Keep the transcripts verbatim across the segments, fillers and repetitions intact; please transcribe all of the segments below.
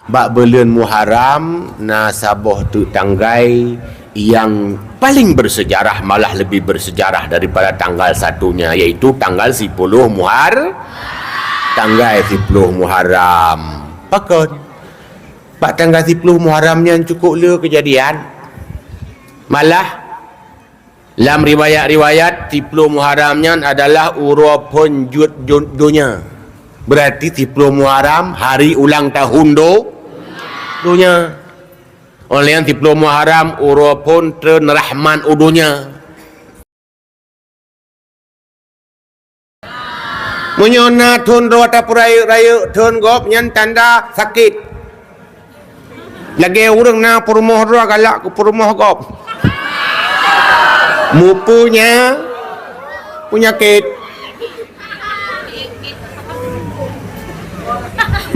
Bak buleuen Muharram na saboh teuk tanggai nyang paling bersejarah, malah lebih bersejarah daripada tanggal satunya, yaitu tanggal siploh Muhar-, tanggai siploh Muharram. Pakon? Bak tanggai siploh Muharram nyan cukup le keujadian. Malah, lam riwayat-riwayat, siploh Muharram nyan adalah uroe phon jeuet jo-, donya. Berarti siploh Muharram hari ulang tahun do-, donya. Óh lheueh nyan siploh Muharram uroe phon treun rahmat u donya. Meunyoe na thon droe tapeurayeuk-rayeuk thon gob, nyan tanda sakét. Lagée ureuëng na peurumoh droe galak keu peurumoh gob. Mupunya peunyakét.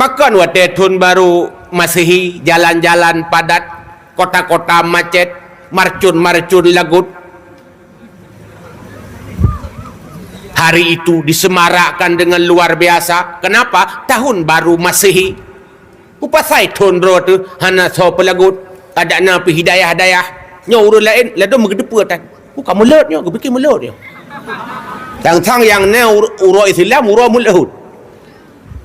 Pakon watée thon baru Masehi, jalan-jalan padat, kota-kota macet, marcon-marcon lagot. Hari itu disemarakkan dengan luar biasa. Kenapa? Tahun baru Masehi. Peue pasai thon droe teuh hana soe peulagot, ka dak na pih dayah-dayah. Nyoe ureuëng laén ladom meugeuteupeue tan. Bukan mulod nyoe, geupike mulod nyoe. Tang-tang nyang na ur-, uroe Islam, uroe mulod.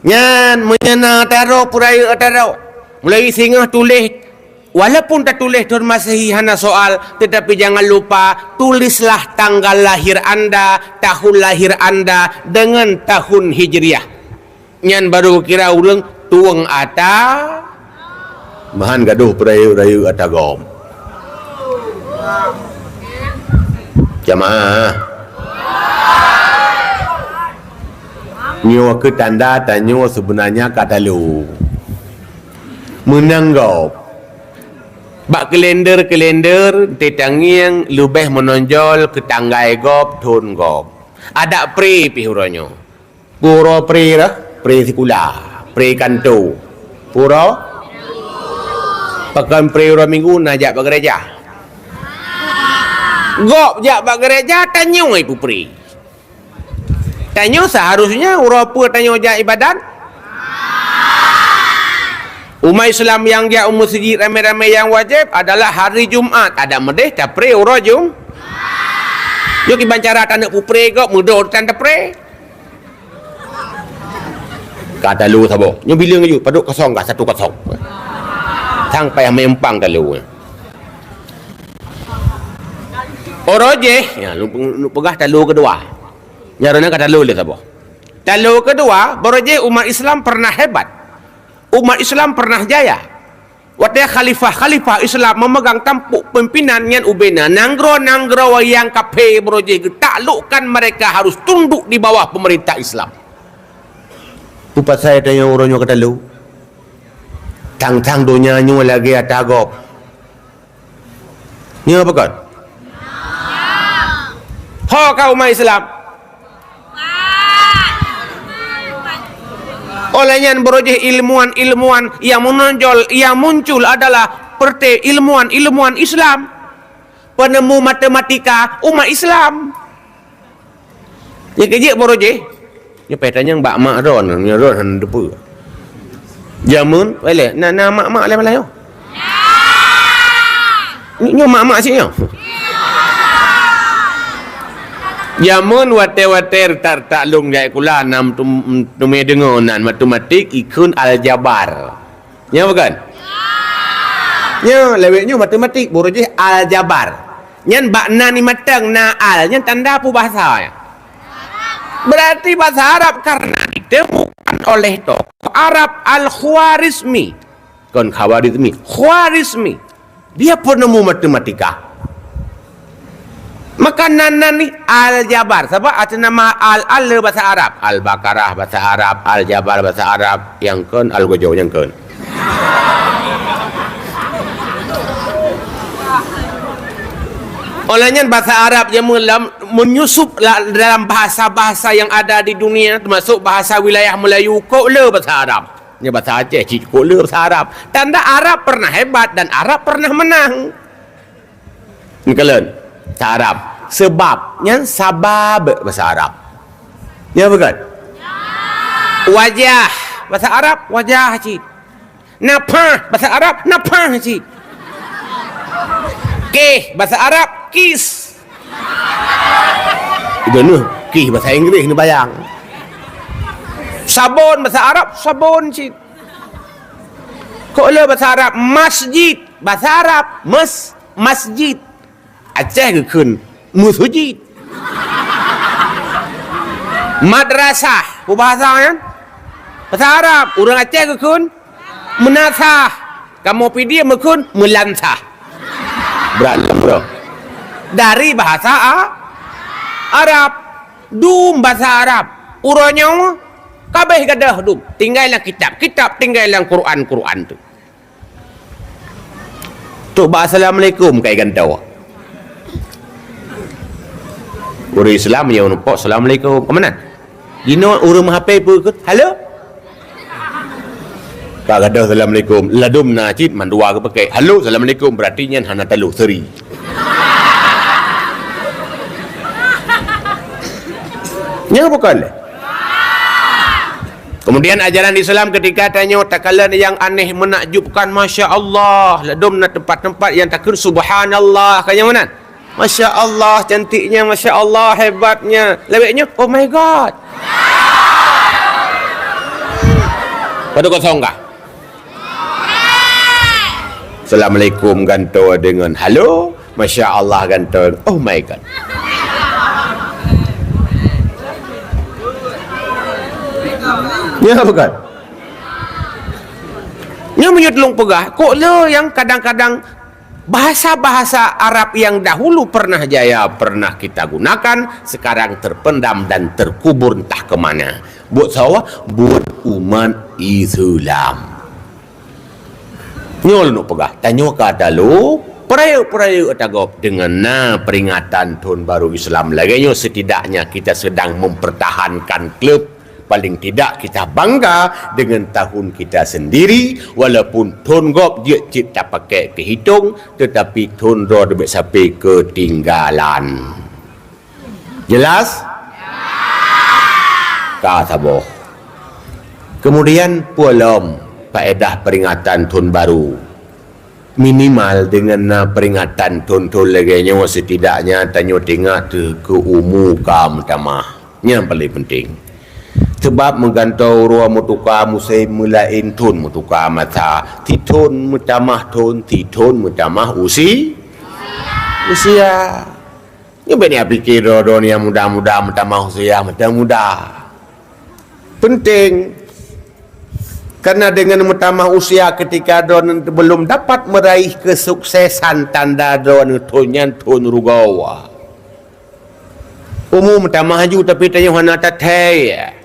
Nyan meunyoe na ata droe, peurayeuk ata droe. Mulai singoh tuléh, walaupun tatuléh thon Masehi hana soal, tetapi jangan lupa tulislah tanggal lahir anda, tahun lahir anda dengan tahun Hijriah. Nyan baru kira ureuëng tueng ata, meuhan gadoh peurayeuk-rayeuk ata gob. Jamaah. Nyoe keuh tanda tanyoe seubeunanya ka talo. Meunang gob. Bak kalender-kalender, teutangieng leubeh meunonjol keu tanggai gob, thon gob. Adak pre pih uroe nyoe. Peue uroe pre dah, pre sikula, pre kanto. Peue uroe? Pakon pre uroe Minggu na jak bak gereja. Gob jak bak gereja, tanyoe peue pre. Tanyoe seharusnya uroe peue tanyoe jak ibadat? Umat Islam nyang jak u meuseujid ramé-ramé nyang wajéb adalah hari Jumat. Adak meudeh tapre uroe Jum-, nyoe kiban cara taneuk peupre gob, meudoh tan tapre. Ka talo saboh. Nyoe bileueng laju, padub kosong ka, satu kosong. Sang payah meuempang talo. Uroe jih, ya, lu, lu peugah talo keudua. Nyang rona ka talo lé saboh. Talo keudua, baroe jih umat Islam pernah hebat. Umat Islam pernah jaya. Watée khalifah-khalifah Islam memegang tampuk pimpinan nyan ubena, nanggroe-nanggroe nyang kafé baroe jih geutaklukkan mereka harus tunduk di bawah pemerintah Islam. Peue pasai tanyoe uroe nyoe ka talo? Tang-tang donya nyoe lagée ata gob. Nyoe pakon? Ho ka umat Islam. Oleh nyan baroe jih ilmuwan-ilmuwan nyang meunonjol, nyang muncul adalah seperti ilmuwan-ilmuwan Islam, penemu matematika umat Islam. Nyang keujeuet baroe jih, nyoe pih tanyong bak mak droe, nyoe droe hana teupeue. Jameun, wéh lé, na, na mak-mak lé malah nyoe. Nyoe mak-mak cit nyoe. Jameun watée-watée reutak-reutak lôn jak sikula, na meutum-, meuteumé deungoe nan matematik ikheun aljabar. Nyo bukan? Nyo, lewat nyo matematik, baroe jih aljabar. Nyan bak na ni matang na al, nyan tanda peue bahasa nyan? Berarti bahasa Arab karena ditemukan oleh tokoh Arab Al-Khwarizmi. Kon Khawarizmi, Khwarizmi. Dia penemu matematika. Maka nan-nan ni aljabar. Sabab ada nama al-, al le bahasa Arab. Al-Baqarah bahasa Arab, aljabar bahasa Arab. Nyang kon al-gojo nyang kon. Oleh nyan bahasa Arab yang melam-, menyusup la-, dalam bahasa-bahasa yang ada di dunia, termasuk bahasa wilayah Melayu, kok le bahasa Arab. Nyan bahasa Aceh, cit kok le bahasa Arab. Tanda Arab pernah hebat dan Arab pernah menang. Neukalon, bahasa Arab. Sebab, nyan sabab bahasa Arab. Ya bukan? Wajah, bahasa Arab, wajah cit. Nafah, basa Arab, nafah cit. Keh, basa Arab, kis. Ibeuneuh kih basa Inggréh neubayang. Sabon basa Arab, sabon cit. Kok le basa Arab masjid, basa Arab mes, masjid. Aceh geukheun meusujid. Madrasah, peue bahasa nyan? Basa Arab, ureuëng Aceh geukheun meunasah. Kamoe Pidie meukheun meulansah. Brat lom bro. Dari bahasa A-, Arab. Dum bahasa Arab. Uroe nyoe kabeh gadôh dum. Tinggai lam kitab. Kitab tinggai lam Quran, Quran tu. Tu bak assalamualaikum kai gantoe. Ureuëng Islam nyang neupok assalamualaikum. Kemana? Jinoe ureuëng meuhapé peue kheun? Halo? Ka gadôh assalamualaikum. Ladôm na cit mandua geupakè. Halo, assalamualaikum. Berarti nyan hana taloh, seri. Nyan bukan lé. Kemudian ajaran Islam ketika tanyoe takalon nyang aneh menakjubkan, masya Allah, ladôm na tempat-tempat nyang takheun subhanallah, ka nyang meunan. Masya Allah, cantiknya, masya Allah, hebatnya. Lawét nyoe, oh my God. Pada kosong kah? Assalamualaikum gantoe deungon halo, masya Allah gantoe, oh my God. Ya bukan? Nyoe meunyoe tulông peugah, kok le nyang kadang-kadang bahasa-bahasa Arab yang dahulu pernah jaya, pernah kita gunakan, sekarang terpendam dan terkubur entah ke mana. Buet sawa, buet umat Islam. Nyoe lôn peugah, tanyoe ka talu peurayeuk-peurayeuk ata gob deungon na peringatan Thon Baru Islam. Lagée nyoe, setidaknya kita sedang mempertahankan klub. Paling tidak kita bangga dengan tahun kita sendiri, walaupun thon gob jeuet cit tapakai keuhitong, tetapi thon droe teubiet sabe keutinggalan. Jelas? Ka saboh. Kemudian, peue lom faedah peringatan thon baru? Minimal deungon na peringatan thon-thon lagée nyoe, setidaknya tanyoe teuingat teuh keu umu ka meutamah. Nyan paleng penting. Sabab meugantoe uroe meutuka musém, meulaén thon meutuka masa. Sithon meutamah thon, sithon meutamah usi-, usia. Nyoe bék neupike droe-droe nyang muda-muda meutamah usia, meutamah muda. Penting. Karena dengan meutamah usia, ketika droeneuh belum dapat meraih kesuksesan, tanda droeneuh thon nyan thon rugoe. Umu meutamah laju, tapi tanyoe hana tathèe.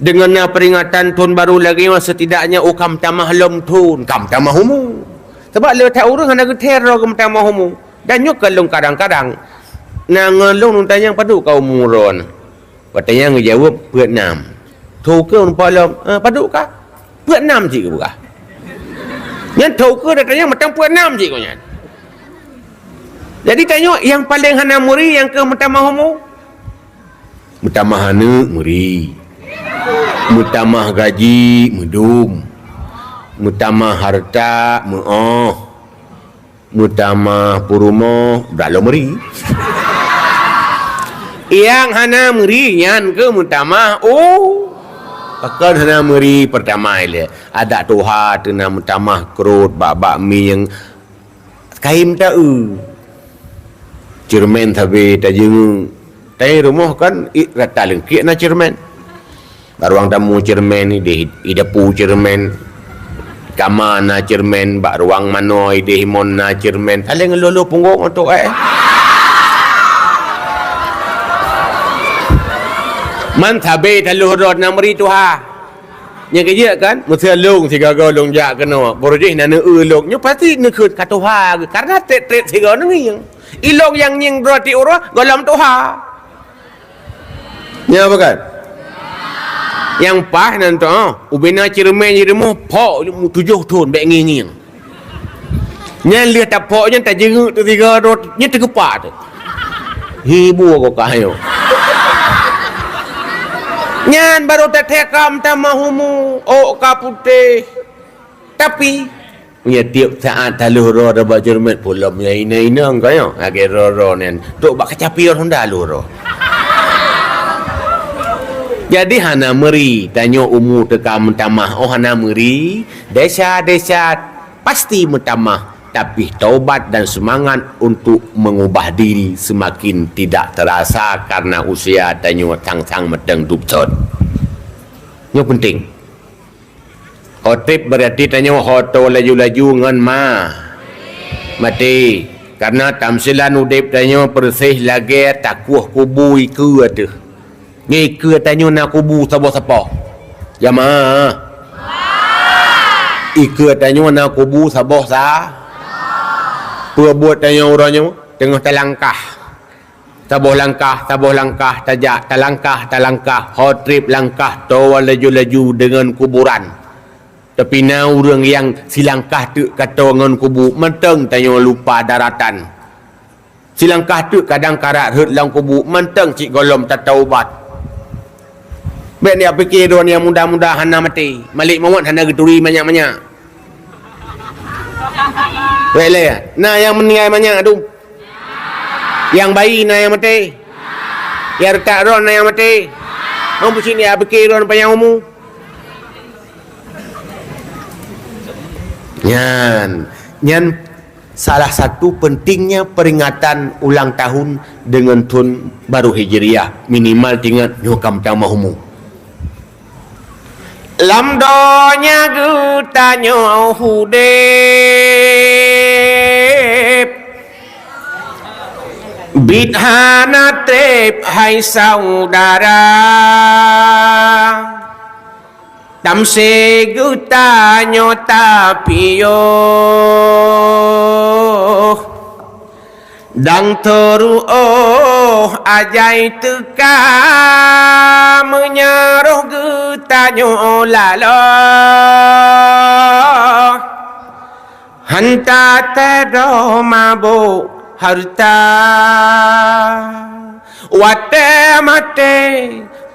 Deungon na peringatan thon baru lagée nyoe, setidaknya u ka meutamah lom thon, ka meutamah umu. Sabab le that ureuëng hana geuthèe droe geumeutamah umu. Dan nyoe ka lôn kadang-kadang na ngon lôn tanyong padub ka umu droeneuh. Watée nyan geujaweueb peuet nam. Tho keu ureuëng palom, "Eh, padub ka?" "Peuet nam cit," geupeugah. Nyan tho keu datang nyan mantong peuet nam cit gobnyan. Jadi tanyoe nyang paleng hana meuri nyang keu meutamah umu. Meutamah aneuëk meuri. Meutamah gaji meudum. Meutamah hareuta meuoh. Meutamah peurumoh, brat lom meuri. Nyang hana meuri nyan keu meutamah, oh. Pakon hana meuri, peurtama ilée. Adak tuha teuna meutamah krot bak-bak mi nyang kayém ta-eu. Ceureumen sabe tajeungeuk. Tapi rumoh kan i rata leungkek na ceureumen. Bak ruang tamu ceureumen, ideh, i dapu ceureumen. Kama na ceureumen, bak ruang manoe ideh imon na ceureumen. Saléng lolo punggong untuk eh. Man sabe taloh rot na meuri tuha. Nyang keujeuet kan, meuseu lôn sigoe-goe lôn jak keunoe, beurujih na neueu lôn. Nyoe pasti neukheun ka tuha, karena treb-treb sigoe neungieng. Ilong nyang ngieng droe tiep uroe gohlom tuha. Nyan bukan? Nyang paih nan tu, ah, ubena ceureumen di rumoh, pok tujoh thon bék ngieng-ngieng. Nyan lheueh tapok nyan tajeungeuk teusigoe droe, nyan teugeupak tu. Hibur kok ka nyoe. Nyan baru tathèe ka meutamah umu, ôk ka putéh. Tapi, meunyoe tiep saát talheuh droe bak jureumet, pulom nyang inong-inong ka nyoe, lagée droe-droe nyan, trok bak kacapi honda lheuh droe. Jadi hana meuri tanyoe umu teuka meutamah, oh hana meuri, desya-desya pasti meutamah, tapi taubat dan seumangat untuk meungubah diri seumaken tidak teurasa karna usia tanyoe sang-sang meuteung dub sot. Nyoe peunteng. Ho treb beurati tanyoe ho toe laju-laju ngon ma-, maté. Karna tamsilan udeb tanyoe peureuseh lagée takueh kubu ikeue ateueh. Nyoe ikeue tanyoe na kubu saboh sapoh. Jamaah. Ikeue tanyoe na kubu saboh sa-, peue buet tanyoe uroe nyoe? Teungoh talangkah. Saboh langkah, saboh langkah tajak, talangkah, talangkah, ho treb langkah toe laju-laju deungon kuburan. Tapi na ureuëng nyang silangkah teuk ka toe ngon kubu, mantong tanyoe lupa daratan. Silangkah teuk kadang karab rhot lam kubu, mantong cit gohlom tataubat. Bék neujak pike droe nyang muda-muda hana maté, malék mawöt hana geuturi manyak-manyak. Bék lé, na nyang meuninggai manyak tu. Nyang bayi na nyang maté. Nyang reutak droe na nyang maté. Hana peucit neujak pike droe panyang umu. Nyan, nyan salah satu pentingnya peringatan ulang tahun dengan thon baru Hijriah. Minimal tingat nyoe ka meutamah umu. Lam donya geutanyoe udeb, biet hana treb hai saudara. Tamsé geutanyoe tapiôh, dang teuruôh ajai teuka. Meunyoe roh geutanyoe laloe, hán tateudoe mabök hareuta. Watée maté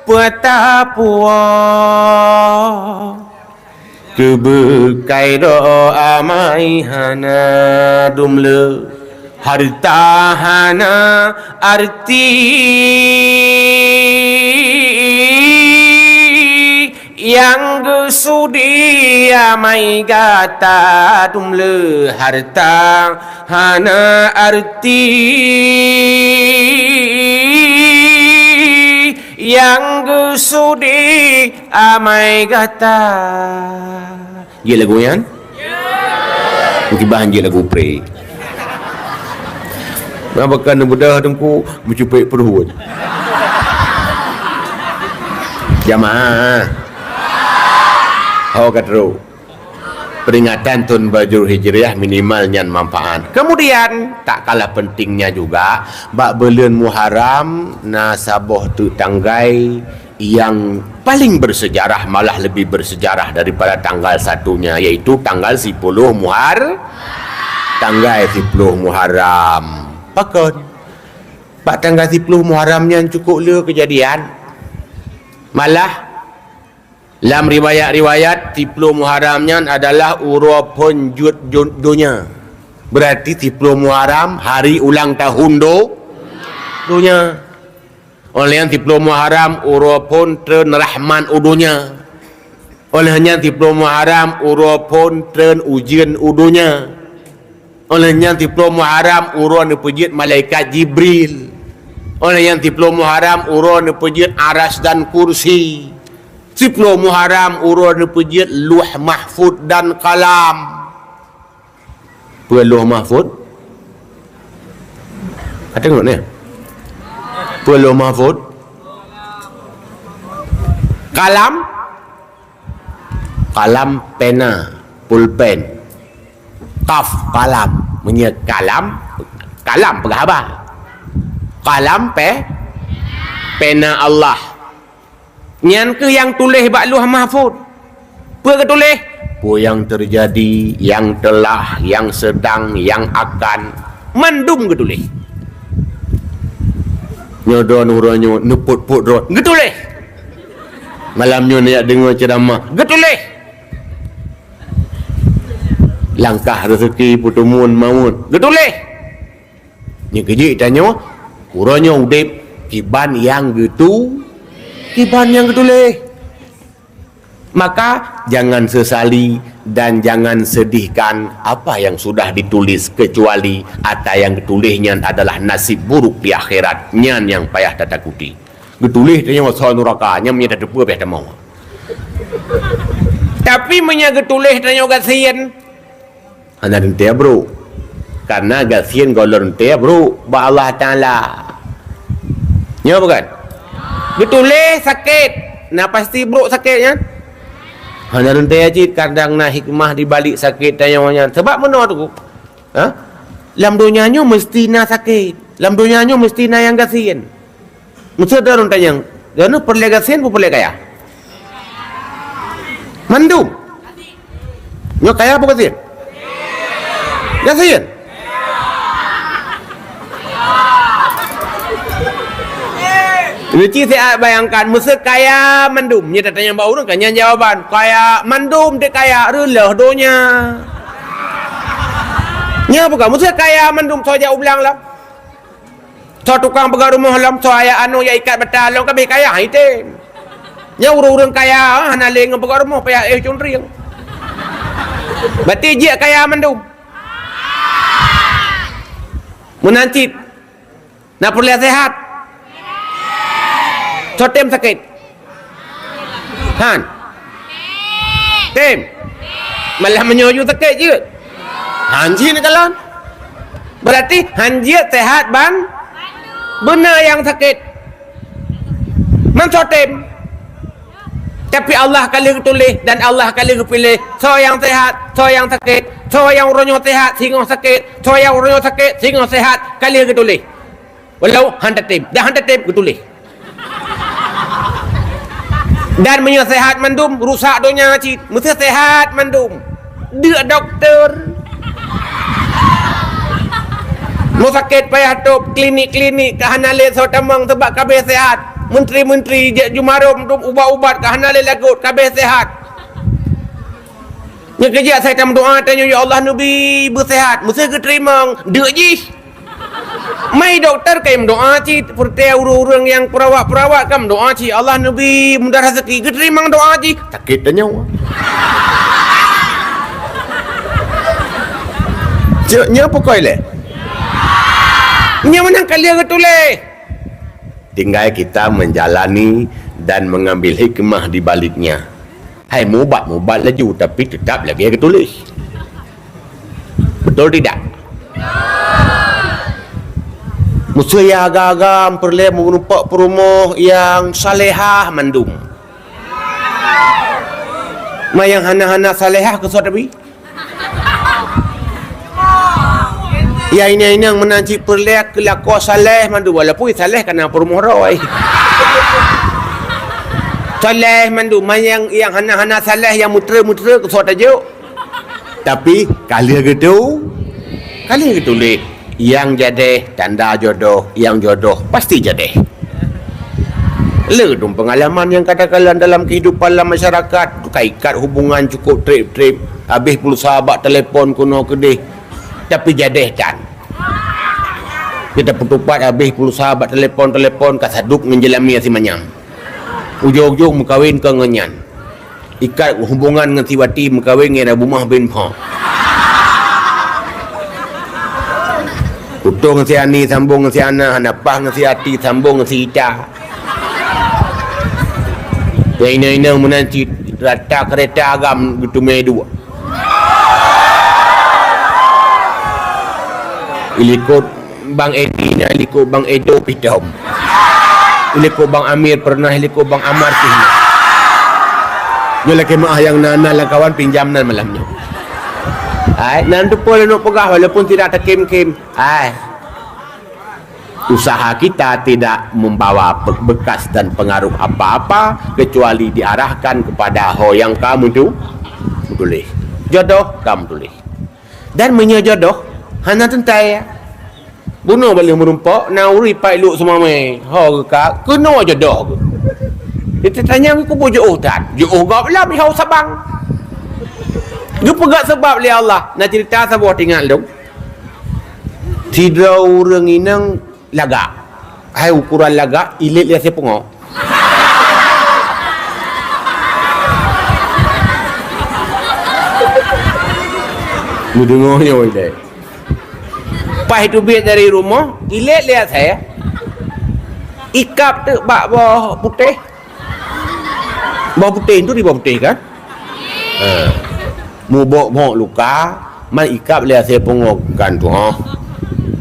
peue tapuwoe? Keubeukai droe amai hana dum le, hareuta hana arti. Nyang geusudi amai gata dum le, hareuta hana arti. Nyang geusudi amai gata. Jeuet lagu nyan? Meukiban jeuet lagu pré. Nah, bahkan beudôh teungku meucupet peuruet. Jamaah. Ho ka trok. Peringatan thon baru Hijriah minimal nyan manfaat. Kemudian, tak kalah pentingnya juga, bak buleuen Muharram na saboh teuk tanggai nyang paling bersejarah, malah lebih bersejarah daripada tanggal satunya, yaitu tanggal siploh Muhar-, tanggai siploh Muharram. Pakon? Bak tanggai siploh Muharram nyan cukôp le keujadian. Malah, lam riwayat-riwayat, siploh Muharram nyan adalah uroe phon jeuet jo-, donya. Berarti siploh Muharram hari ulang tahun do-, donya. Óh lheueh nyan siploh Muharram uroe phon treun rahmat u donya. Óh lheueh nyan siploh Muharram uroe phon treun ujeuen u donya. Óh lheueh nyan siploh Muharram uroe neupeujeuet malaikat Jibril. Óh lheueh nyan siploh Muharram uroe neupeujeuet Arasy dan Kursi. Siploh Muharram uroe neupeujeuet Lauh Mahfuz dan Kalam. Peue Lauh Mahfuz? Ka deungoe nyoe? Peue Lauh Mahfuz? Kalam? Kalam pena, pulpen. Kaf, kalam. Meunyoe kalam, kalam peugah haba. Kalam pe-, pena Allah. Nyan kheueh nyang tuléh bak Lauh Mahfuz. Peue geutuléh? Peue nyang teujadi, nyang teulah, nyang seudang, nyang akan, mandum geutuléh. Nyoe droeneuh uroe nyoe neupot-pot droe, geutuléh. Malam nyoe neujak deungoe ceuramah, geutuléh. Langkah rezeki, peuteumuen mawöt, geutuléh. Nyoe keujeuet tanyoe, uroe nyoe udeb kiban nyang geutu-, kiban nyang geutuléh. Maka, jangan sesali dan jangan sedihkan apa yang sudah ditulis, kecuali ata nyang geutuléh nyan adalah nasib buruk di akhirat. Nyan nyang payah tatakuti. Geutuléh tanyoe soe nuraka, nyan meunyo tateupeue payah tamong. Tapi meunyo geutuléh tanyoe gasien, hana teuntée brok. Karena gasien gohlom teuntée brok bak Allah Taala. Nyo bukan? Geutuléh sakét, na pasti brok sakét nyan? Hana teuntée cit, kadang na hikmah di balik sakét tanyoe nyan. Sebab meunoe tu, ha? Lam donya nyoe meusti na sakét. Lam donya nyoe meusti na nyang gasien. Meuseuti droeneuh tanyong, droeneuh peureulée gasien peue peureulée kaya? Mandum. Nyoe kaya peue gasien? Gasien. Lucu siat bayangkan, meuseuti kaya mandum. Nyoe tatanyong bak ureuëng kan nyan jawaban. Kaya mandum, dek kaya, reuloh donya. Nyan peue ka, meuseuti kaya mandum, soe jak u blang lom. Soe tukang peugöt rumoh lom, soe ayah anu jak ikat bata lom, ka abéh kaya item. Nyan ureuëng-ureuëng kaya, hana lé ngon peugöt rumoh, payah éh cuntrieng. Berarti jeuet kaya mandum. Meunan cit, na peureulée sehat. Soe tem sakét? Han. Tem. Malah meunyoe sakét jeuet. Han jeuet kalon. Berarti han jeuet sehat ban beuna nyang sakét. Man soe tem. Tapi Allah ka lheueh geutuléh dan Allah ka lheueh geupiléh soe nyang sehat, soe nyang sakét, soe nyang uroe nyoe sehat singoh sakét, soe nyang uroe nyoe sakét singoh sehat, ka lheueh geutuléh. Walau han tatem, dah han tatem geutuléh. Dan meunyoe sehat mandum, rusak donya cit. Meuseuti sehat mandum, deuk dokto. Meusakét payah tôb klinik-klinik, ka hana lé soe tamong, sabab ka abéh sehat. Menteri-menteri jak jumarom dum ubat-ubat, ka hana lé lagot, ka abéh sehat. Nyang keujak sai tameudoa tanyoe, "Ya Allah, neubi beuseuhat." Meuseuti geuteurimong, deuk jih. Mai dokto ka meudoa cit, peureuté ureuëng-ureuëng nyang peurawat-peurawat ka meudoa cit, "Allah neubi mudah raseuki," geuteurimong doa jih, sakét tanyoe. Cok nyoe pukoi lé. Nyoe meunan ka lheueh geutuléh. Tinggai kita menjalani dan mengambil hikmah di baliknya. Hai mubat-mubat laju, tapi tetap lagée geutuléh. Betul tidak? Meuseuti nyang agam-agam peureulée meureumpok peurumoh nyang salehah mandum. Ma nyang hana-hana salehah keu soe tabi? Ya inong-inong meunan cit peureulée keu lakoe saleh mandum, walaupun saleh kana peurumoh roh. Saleh mandum, ma nyang, nyang hana-hana saleh nyang meutre-meutre keu soe tajok. Tapi ka lheueh geutu-, ka lheueh geutuléh, nyang jadeh tanda jodoh, nyang jodoh pasti jadeh. Le dum pengalaman nyang kadang-kadang dalam kehidupan lam masyarakat, ka ikat hubungan cukup treb-treb, habéh pulsa bak telepon keunoe keudeh, tapi jadeh tan. Kita peutupat habéh pulsa bak telepon-telepon, ka sadub ngon jeulami asimanyam. Ujong-ujong meukawen ka ngon nyan. Ikat hubungan ngon si Wati meukawen ngon Abu Mah bin Pha. Putôh ngon si Ani, sambong ngon si Ana, hana paih ngon si Ati, sambong ngon si Ica. Nyang inong-inong meunan cit rata keureta agam geuteumé duek. Ilikot Bang Edi na, ilikot Bang Edo pih tom. Ilikot Bang Amir pernah, ilikot Bang Amar pih na. Nyoe lakée meuah nyang na, na lam kawan pinjam nan malam nyoe. Hai, nan teupeu leunuek peugah walaupun tidak takem-kem. Hai. Usaha kita tidak membawa pe-, bekas dan pengaruh apa-apa kecuali diarahkan kepada ho nyang ka meutu-, meutuléh. Jodoh ka meutuléh. Dan meunyoe jodoh hana teuntée, bunoe bak lheueh meurumpok na ureuëng ipat lok seumamé, ho geuka keunoe jodoh geuh. Ditanyong kubu jiôh that, jiôh gob lam ihau sabang. Geupeugah sabab lé Allah. Na cerita saboh teuingat lôn. Sidroe ureuëng inong lagak. Hai ukuran lagak, ilét lé asèe pungo. Neudeungoe nyoe ilét. Paih teubiet dari rumoh, ilét lé asèe. Ikab teuk bak boh putéh. Boh putéh tu di boh putéh kan? Ha. Mubok-bok luka, man ikab lé asèe pungo kan tu, ha.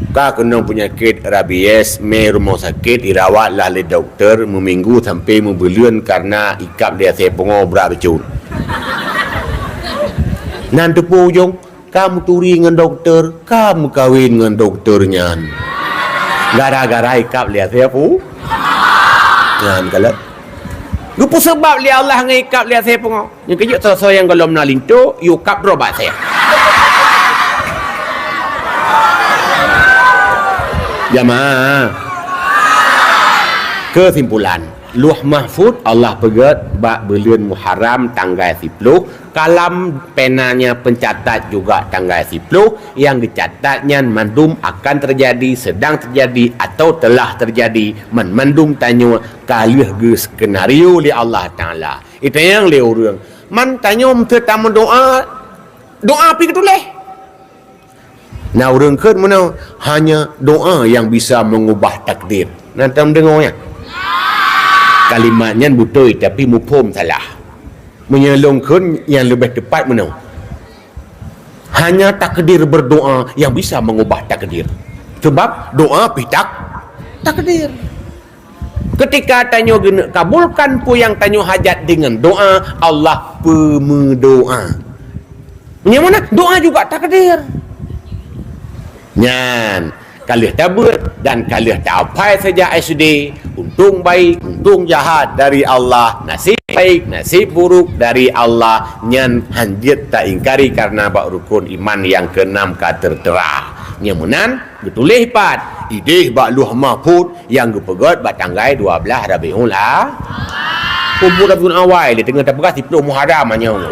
Ka keunong peunyakét rabies, mé rumoh sakét, irawat lah lé dokto, meuminggu sampai meubuleuen karena ikab lé asèe pungo brat bacut. Nan teupeu ujong, ka meuturi ngon dokto, ka meukawen ngon dokto nyan. Gara-gara ikab lé asèe pu-, nyan kalon. Geupeuseubab lé Allah ngon ikab lé asèe pungo. Nyang keujeuet soe-soe nyang gohlom na linto, yue kab droe bak asèe. Jamaah. Keusimpulan, Lauh Mahfuz Allah peugét bak buleuen Muharram tanggai siploh, kalam pènanya pencatat juga tanggai siploh, nyang geucatat nyan mandum akan terjadi, sedang terjadi, atau telah terjadi, man mandum tanyoe ka lheueh geuskenario lé Allah Taala. Itanyong lé ureuëng, man tanyoe meuseuti tameudoa, doa pih geutuléh. Na ureuëng kheun meunoe, hanya doa yang bisa mengubah takdir. Na tameudeungoe nyan? Kalimat nyan beutôi, tapi muphom salah. Meunyoe lôn kheun nyang leubeh teupat meunoe, hanya takdir berdoa yang bisa mengubah takdir. Sebab doa pih tak-, takdir. Ketika tanyoe geuneuk kabulkan peue nyang tanyoe hajat deungon doa, Allah peumeudoa. Nyang mana? Doa juga takdir. Nyan, ka lheueh tabeuet dan ka lheueh taapai sejak S D, untông baik, untông jahat dari Allah, nasib baik, nasib buruk dari Allah, nyan hanjeuet taingkari karena bak rukun iman nyang keunam ka teutera. Nyang meunan, geutuléh pat, idéh bak Lauh Mahfuz nyang geupeugét bak tanggai dua blaih Rabiul A-, Rabiul Awal, lé teungoh tapeugah siploh Muharram nyoe.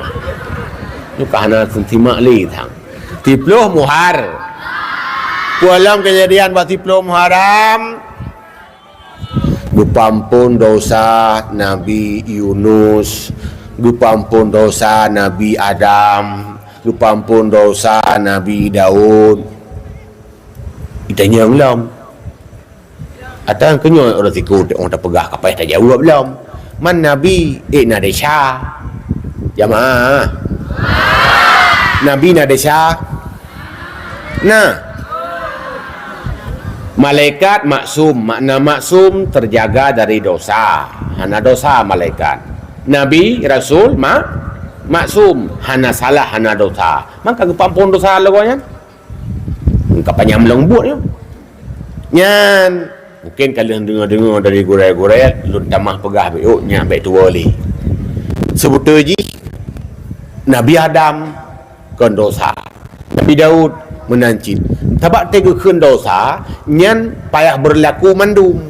Nyoe ka hana simak lé sang. Siploh Muhar-, peue lom keujadian bak siploh Muharram? Geupeuampôn dosa Nabi Yunus, geupeuampôn dosa Nabi Adam, geupeuampôn dosa Nabi Daud. Itanyong lom. Atawa keu nyoe ureuëng sikula teungoh tapeugah ka payah tajaweueb lom. Man Nabi, eh, na desya. Jamaah. Nabi na desya. Nah. Malaikat maksum, makna maksum terjaga dari dosa. Hana dosa malaikat. Nabi, rasul, ma-, maksum, hana salah, hana dosa. Maka geupeuampôn dosa lé gobnyan. Ka panyang lôn buet nyoe. Nyan, mungken ka lheueh deungoe-deungoe dari gurée-gurée, lôn tamah peugah beuh, nyan bék tuwoe lé. Seubeutôi jih, Nabi Adam kon dosa. Nabi Daud meunan cit. Sabab teugeukheun dosa, nyan payah beurlaku mandum.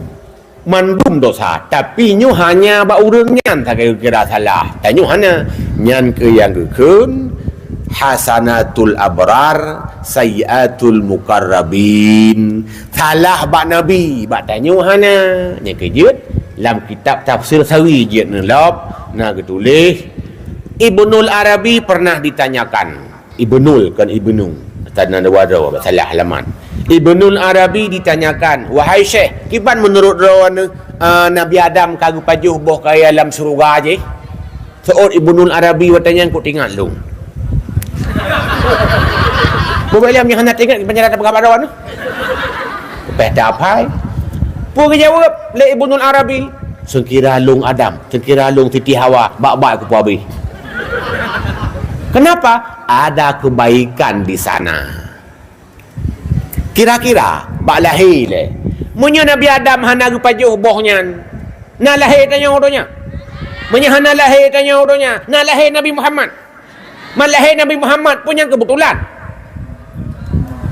Mandum dosa, tapi nyoe hanya bak ureuëng nyan sagai geukira salah. Tanyoe hana. Nyan keuh nyang geukheun, hasanatul abrar, sayyiatul muqarrabin. Salah bak Nabi, bak tanyoe hana. Nyang keujeuet, lam kitab Tafsir Sawi jeuet neulop, na geutuléh, Ibnul Arabi pernah ditanyakan. Ibnul, kon Ibnu. Tanda dua droe, salah alamat. Ibnul Arabi ditanyakan, "Wahai Syekh, kiban meunurot droeneuh, eh, Nabi Adam ka geupajoh boh kayée lam syeuruga jih?" Seuôt Ibnul Arabi watée nyan kok teuingat lôn. Bubé lom nyang hana teuingat, kiban cara tapeugah bak droeneuh. Leupah taphai. Peue geujaweueb lé Ibnul Arabi? Seukira lôn Adam, seukira lôn Siti Hawa, bak-bak kupeue habéh. Kenapa? Ada kebaikan di sana. Kira-kira, bak lahé lé. Meunyoe Nabi Adam hana geupajoh boh nyan, na lahé tanyoe donya? Meunyoe hana lahé tanyoe donya, na lahé Nabi Muhammad. Man lahé Nabi Muhammad pun nyang keubeutulan.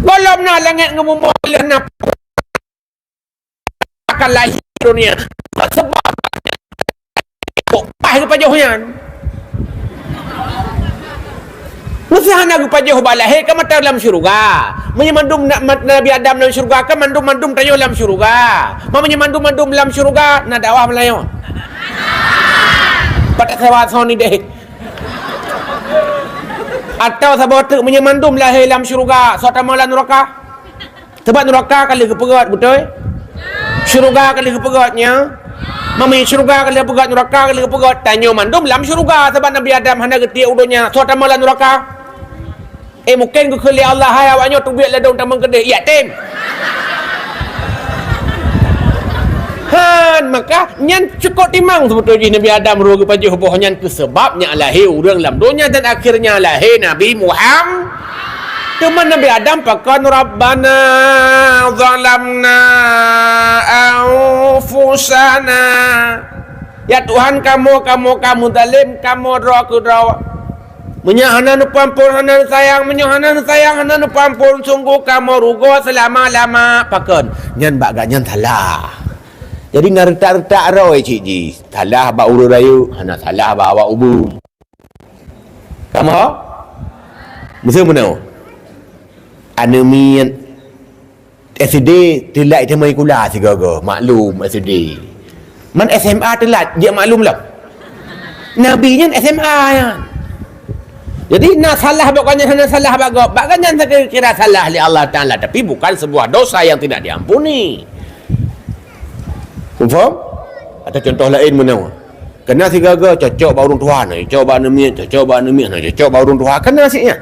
Gohlom na langét ngon bumoe lheueh na akan lahé donya. Sebab kok paih geupajoh nyan. Meusé hana geupajoh bak lahé, ka mantong lam syeuruga. Meunyoe mandum na-, ma-, Nabi Adam lam syeuruga, ka mandum-mandum tanyoe lam syeuruga. Ma meunyoe mandum-mandum lam syeuruga, na dakwah meulayeue. Pat tasewa soe ni deh. Atawa saboh teuk meunyoe mandum lahé lam syeuruga, soe tamong lam nuraka? Sabab nuraka ka lheueh geupeugét, beutôi? Syeuruga ka lheueh geupeugét, nya? Ma meunyoe syeuruga ka lheueh geupeugét, nuraka ka lheueh geupeugét, tanyoe mandum lam syeuruga, sabab Nabi Adam hana geutiek u donya, soe tamong lam nuraka? Eh, mungken geukheun lé Allah, "Hai awak nyoe, teubiet ladôm tamong keudeh, iyak tem." Han, maka nyan cukôp timang seubeutôi jih Nabi Adam roh geupajoh boh nyan keu sabab nyak lahé ureuëng lam donya dan akhirnya lahé Nabi Muhammad. Teuma Nabi Adam pakon, "Rabbana zalamna anfusana." Ya Tuhan kamoe, kamoe ka meuzalém kamoe droe keudroe. Meunyoe hana neupeuampôn, hana neusayang, meunyoe hana neusayang, hana neupeuampôn, sunggoh kamoe rugoe seulama-lama. Pakon? Nyan bak gobnyan salah. Jadi na reutak-reutak roe cit jih. Salah bak ureuëng rayeuk, hana salah bak awak ubeut. Kamoe? Miseu meunoe. Aneuk miet S D teulat teuma sikula sigoe-goe, maklum S D. Man S M A teulat, jeuet maklum lom. Nabi nyan S M A nyan. Jadi na salah bak gobnyan, hana salah bak gob. Bak gobnyan kira salah lé Allah Taala, tapi bukan sebuah dosa yang tidak diampuni. Faham? Atau contoh laén meunoe. Kena sigoe-goe cocok bak ureuëng tuha, na cocok bak aneuk miet, cocok bak aneuk miet, na cocok bak ureuëng tuha. Kena siknya.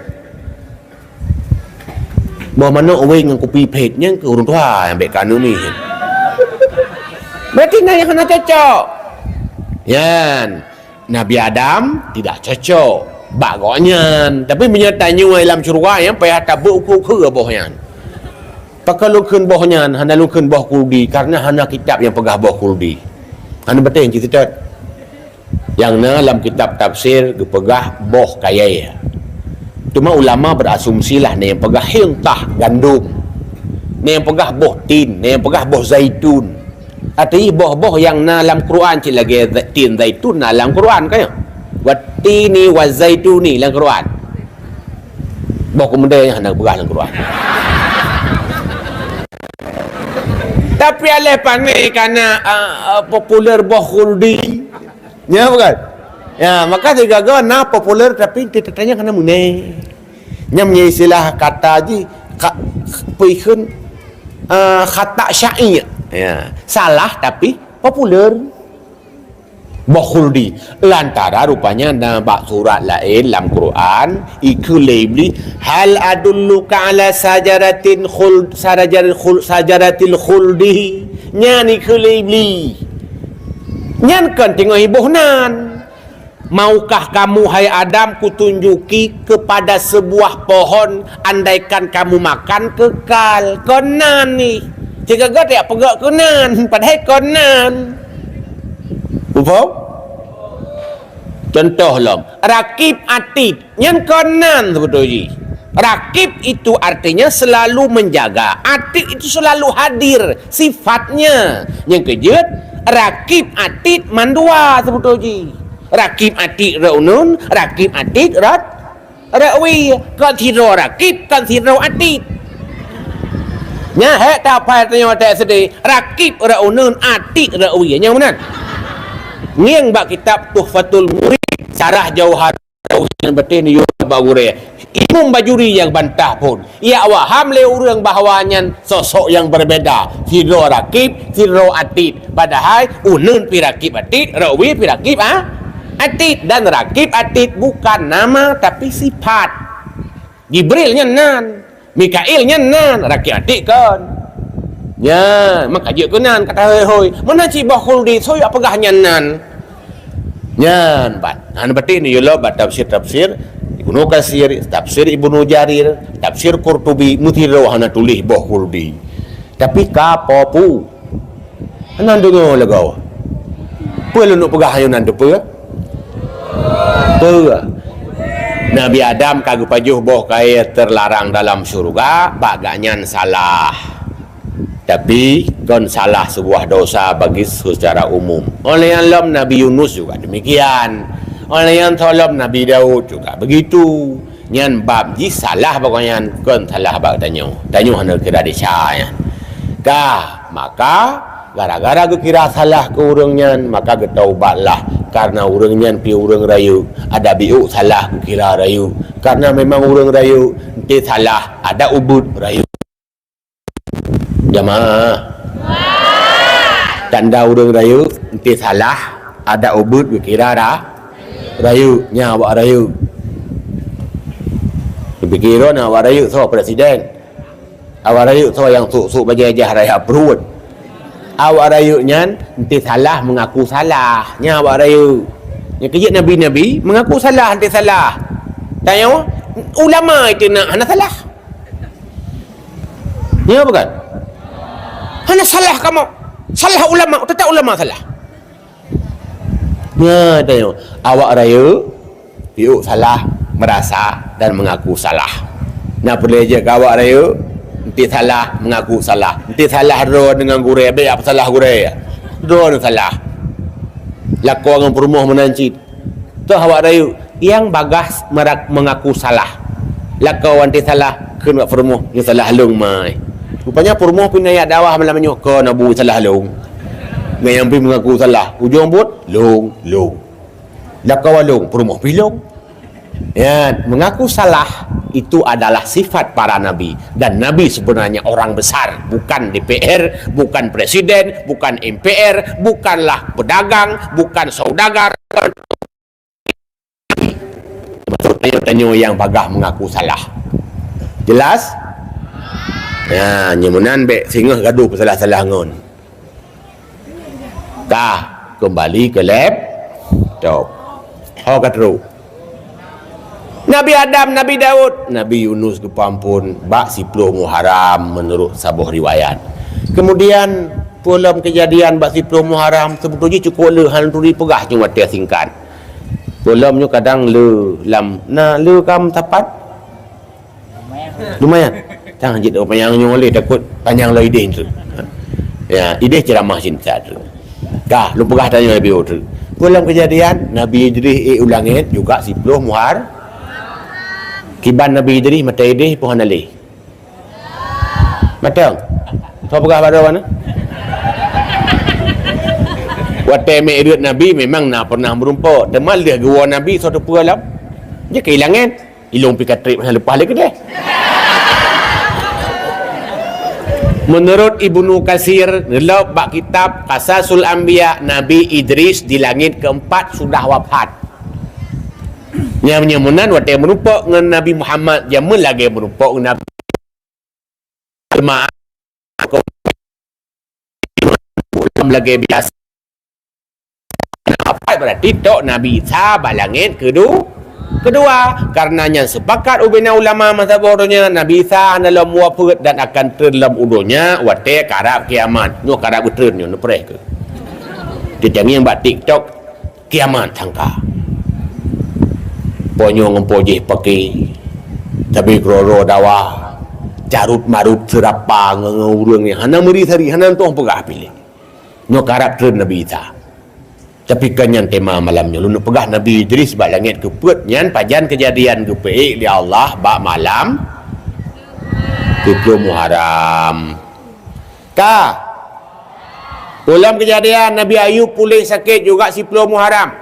Boh manok wéng ngon kupi phét, nyan keu ureuëng tuha nyang bék keu aneuk miet. Berarti na nyang hana cocok. Nyan, Nabi Adam tidak cocok bak gobnyan. Tapi meunyoe tanyoe lam syeuruga, nyang payah tabeuet ukeue-ukeue boh nyan. Pakon lôn kheun boh nyan, hana lôn kheun boh khuldi, karena hana kitab nyang peugah boh khuldi. Hana beutôi cit seutôt. Nyang na lam kitab tafsir geupeugah boh kayée. Teuma ulama berasumsilah na nyang peugah hintah gandom, na nyang peugah boh tin, na nyang peugah boh zaitun. Arti boh-boh nyang na lam Quran cit lagée za-, tin zaitun na lam Quran, kan? "Wattini wazaituni" lam Quran. Boh keumudée nyan hana geupeugah lam Quran. Tapi aléh pané kana, a, a, populer boh khuldi. Nya bukan? Ya, maka sigoe-goe na populer tapi teutatanya kana meuné. Nya meunyoe istilah kata jih, ka, peue kheun, a, khata' syai'. Ya, salah tapi populer. Boh khuldi. Lantara rupanya na bak surat laén lam Quran, ikheun lé Iblih, "Hal adulluka ala sajaratin khuld, sajaratil khuld, sajaratil khuldi." Nyan ikheun lé Iblih. Nyan kon teungoh iboh nan. "Maukah kamu, hai Adam, kutunjuki kepada sebuah pohon, andaikan kamu makan, kekal?" Kon nan nih. Sigoe-goe tajak peugah keu nan, padahai kon nan. Muphom? Contoh lom, Rakib Atid, nyan kon nan seubeutôi jih. Rakib itu artinya selalu menjaga, Atid itu selalu hadir sifatnya. Nyang keujeuet, Rakib Atid mandua seubeutôi jih. Rakib Atid rot uneun, Rakib Atid rot Rot wie, kon sidroe Rakib, kon sidroe Atid. Nyan hék taphai tanyoe watée S D, Rakib rot uneun, Atid rot wie. Nyang meunan. Ngieng bak kitab Tuhfatul Murid, syarah Jauhar Tauhid nyang beutôi niyueb bak gurée. Imam Bajuri nyang bantah phon. Ijak waham lé ureuëng bahwa nyan sosok nyang berbeda. Sidroe Rakib, sidroe Atid. Padahai uneun pih Rakib Atid, rot wie pih Rakib, ah, Atid. Dan Rakib Atid bukan nama, tapi sifat. Jibril nyan nan, Mikail nyan nan, Rakib Atid kon. Nya, maka jeuet keu nan, kata hôi-hôi. Meunan cit boh khuldi, soe jak peugah nyan nan. Nyan ban. Hana beutôi niyueb bak tafsir-tafsir Ibnu Katsir, tafsir Ibnu Jarir, tafsir Qurtubi, meusidroe hana tuléh boh khuldi. Tapi ka popu. Hana deungoe lagoe. Peue lôn peugah ayoe nan teupeue? Peue? Nabi Adam ka geupajoh boh kayée teularang dalam syeuruga, bak gobnyan salah. Tapi, kon salah sebuah dosa bagi secara umum. Óh lheueh nyan lom Nabi Yunus juga demikian. Óh lheueh nyan lom Nabi Daud juga begitu. Nyan bab jih salah bak nyan, kon salah bak tanyoe. Tanyoe hana kira desya nyan. Ka, maka gara-gara geukira salah keu ureuëng nyan, maka geutaubatlah. Karena ureuëng nyan pi ureuëng rayeuk, ada biuk salah geukira rayeuk. Karena memang ureuëng rayeuk, enti salah, ada ubit rayeuk. Jamaah. Tanda ureuëng rayeuk, enti salah, ada ubit geukira ra-, rayeuk, nya awak rayeuk. Dipikir na awak rayeuk soe presiden. Awak rayeuk soe nyang suk-suk bajée jah raya pruet. Awak rayeuk nyan enti salah mengaku salah. Nya awak rayeuk. Nyang keu jeuet nabi-nabi mengaku salah enti salah. Tanyoe ulama itu nak hana salah. Ya bukan? Hana salah kamoe. Salah ulama, tetap ulama salah. Nya tanyoe, awak rayeuk, piuk salah, merasa dan mengaku salah. Nah, peureulée jeuet keu awak rayeuk, enti salah, mengaku salah. Enti salah droe deungon gurée, bék peusalah gurée. Droe salah. Lakoe ngon peurumoh meunan cit. Toh awak rayeuk, nyang bagaih merak-, mengaku salah. Lakoe wan teuh salah, kheun bak peurumoh, "Nyoe salah lôn, mai." Rupanya peurumoh pih na jak dakwah malam nyoe, "Kon Abu, salah lôn." Ngon nyang pih mengaku salah, ujong buet, "Lôn, lôn." Lakoe wan lôn, peurumoh pih lôn. Ya, mengaku salah itu adalah sifat para nabi. Dan nabi sebenarnya orang besar, bukan D P R, bukan presiden, bukan M P R, bukanlah pedagang, bukan saudagar, bukan Maksud tanyoe-tanyoe nyang bagaih mengaku salah. Jelas? Ya, nyoe meunan bék singoh gadoh peusalah-salah ngon. Ka, kembali ke laptop. Ho ka trok. Nabi Adam, Nabi Daud, Nabi Yunus geupeuamphon bak siploh Muharram menurut saboh riwayat. Kemudian, peue lom kejadian bak siploh Muharram, seubeutôi jih cukôp le hana turi peugah cuma watée singkat. Peue lom nyoe kadang le lam, na le kam sapat? Lumayan. Tang jeuet panyang nyoe lé, takot panyang lom idéh tu. Ya, idéh ceramah cinta tu. Ka, lôn peugah tanyoe Nabi Daud tu. Peue lom kejadian, Nabi Idris ék u langét juga siploh Muhar-, kiban Nabi Idris mata idéh peue hana lé. Mantong. Soe peugah bak droe na? Watée mi'raj Nabi memang na pernah meurumpok. Teuma lheueh geuwoe Nabi soe teupeue lom? Jeuet keu i langét. Ilong pih ka treb hana leupah lé keudeh. Menurut Ibnu Katsir, neulôb bak kitab Qasasul Anbiya, Nabi Idris di langét keempat sudah wafat. Nyang meunyoe meunan watée meurumpok ngon Nabi Muhammad, jameun lagée meurumpok ngon Nabi. Jeumaah lagée biasa. Apa berarti tok Nabi Isa bak langét kedu-, kedua? Karena nyan sepakat ubena ulama masa boh donya Nabi Isa hana lom wafeuet dan akan treun lom u donya watée karab kiamat. Nyoe karab geutreun nyoe neupreh keu. Teutangieng bak TikTok. Kiamat sangka. Po nyoe ngon po jih paké, tapi keudroe-droe dawa, carut-marut seurapa ngon, ngon ureuëng nyang hana meuri sari, hana tueng peugah piléh. Nyoe karab treun Nabi Isa. Tapi kon nyan tema malam nyoe. Lôn peugah Nabi Idris bak langét keupeuet nyan pajan keujadian geupeuék lé Allah bak malam siploh Muharram. Ka. Peue lom keujadian Nabi Ayub puléh sakét juga siploh Muharram.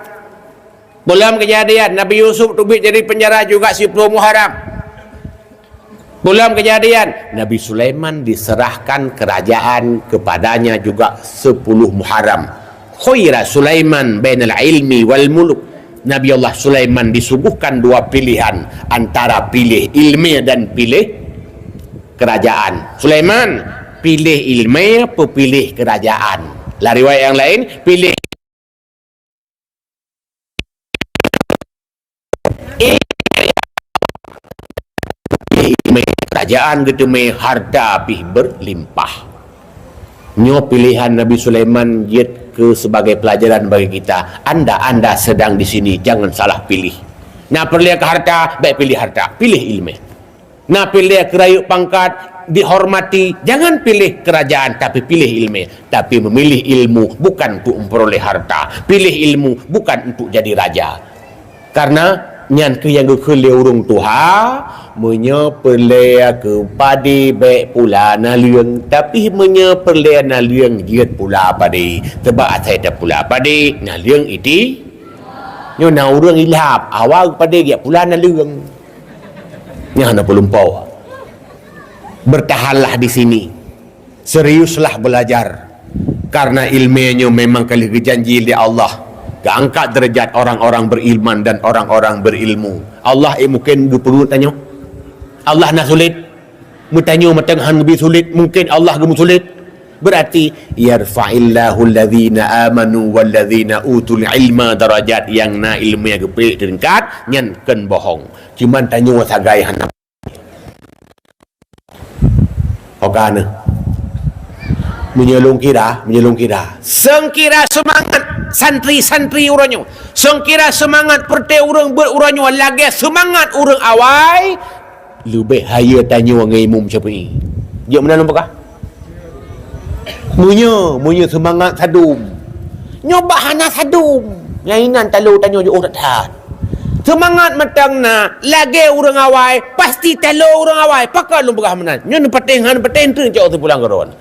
Peue lom keujadian Nabi Yusuf teubiet dari penjara juga siploh Muharram. Peue lom keujadian Nabi Sulaiman diserahkan kerajaan kepadanya juga sepuluh Muharram. Khuyyira Sulaiman bainal ilmi wal muluk. Nabi Allah Sulaiman disuguhkan dua pilihan antara piléh ilmu dan piléh kerajaan. Sulaiman, piléh ilmu apa piléh kerajaan? Lam riwayat nyang laén, piléh ilmu kerajaan geuteumé harta pih berlimpah. Nyoe pilihan Nabi Sulaiman jeuet keu sebagai pelajaran bagi kita. Anda, anda sedang di sini, jangan salah pilih. Na peureulée keu harta, bék piléh harta, piléh ilmu. Na peureulée keu rayeuk pangkat, dihormati, jangan piléh kerajaan, tapi piléh ilmu. Tapi memilih ilmu bukan untuk memperoleh harta. Piléh ilmu bukan untuk jadi raja. Karena Nyan keuh nyang geukheun lé ureuëng tuha, meunyoe peureulée keu padé bék pula naleueng, tapi meunyoe peureulée naleueng jeuet pula padé. Teubak asai tapula padé, naleueng iti. Nyoe na ureuëng ilhab, awai padé geujak pula naleueng. Nyan hana peulumpoe. Bertahanlah di sini. Seriuslah belajar. Karena ilmu nyoe memang ka lheueh geujanji lé Allah, geuangkat derajat orang-orang beriman dan orang-orang berilmu. Allah, eh, mungkin geupeungeut tanyoe? Allah na sulet? Meutanyoe mantong han geubi sulet, mungkin Allah geumeusulet? Berarti, "Yarfa'illahu alladzina amanu walladzina utul ilma darajat," nyang na ilmu nyang geupeuék teungkat, nyan kon bohong. Cuman tanyoe sagai hana. Oka neuh. Meunyoe lôn kira, meunyoe lôn kira, seungkira seumangat santri-santri uroe nyoe, seungkira seumangat peureté ureuëng beuet uroe nyoe lagée seumangat ureuëng awai, leubeh hayeue tanyoe ngon Imam Syafi'i. Jeuet meunan lôn peugah? Meunyoe, meunyoe seumangat sadum. Nyoe bah hana sadum. Nyang inan talo tanyoe jiôh that-that. Seumangat mantong na, lagée ureuëng awai, pasti talo ureuëng awai. Pakon lôn peugah meunan? Nyoe neupatéh, hana neupatéh, eunteuk cok teupulang keudroe.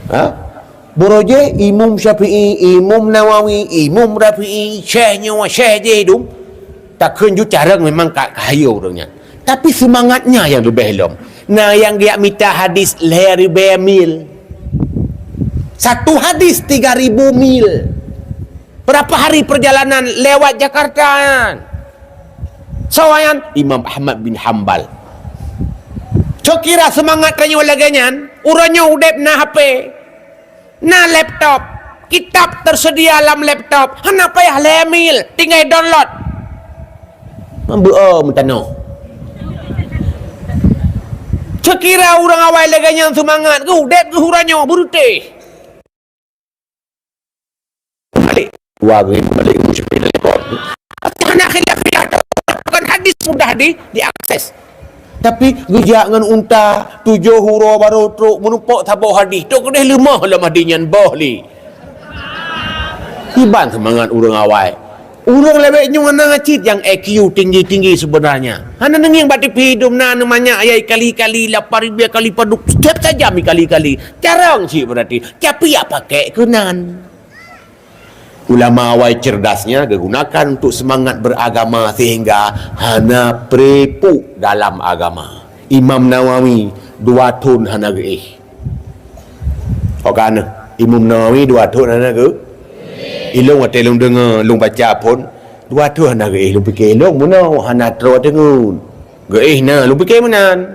Ha? Beurojéh Imam Syafi'i, Imam Nawawi, Imam Rafi'i, syekh nyoe, syekh jih dum. Takheun ju carông memang ka, ka hayeue ureuëng nyan. Tapi seumangatnya nyang leubeh lom. Na nyang geujak mita hadis lhée ribée mil. Satu hadis tiga ribu mil. Berapa hari perjalanan lewat Jakarta nyan? Soe nyan? Imam Ahmad bin Hambal. Soe kira seumangat tanyoe lagée nyan, uroe nyoe udeb na H P. Na laptop, kitab tersedia lam laptop, hana payah lhée mil, tinggai download. Meubeue meutanoh. Seukira ureuëng awai lagée nyan seumangat geuh, udeb geuh uroe nyoe beureutéh. Malik. Dua geuh Malik Musyrik. Hana khilaf-khilaf, kan hadis mudah di, diakses. Tapi geujak ngon unta tujoh uroe barô trok meurumpok saboh hadih. Trok keudeh leumoh lom hadih nyan boh lé. Kiban seumangat ureuëng awai. Ureuëng leubeh nyoe na cit nyang I Q tinggi-tinggi sebenarnya. Hana neungieng bak T V dum na neumanyak ayai kali-kali lapan ribu kali padub. Setiap saja mi kali-kali. Carông cit berarti. Tapi ya pakai keunan. Ulama awai cerdasnya digunakan untuk semangat beragama sehingga hana prepuk dalam agama. Imam Nawawi dua thon hana geuéh. Oka neuh, Imam Nawawi dua thon hana geu-, ilong watée lôn deungoe, lôn baca phon, dua thon hana geuéh, lôn pike ilong meunoe hana troh teungeut. Geuéh na, lôn pike meunan.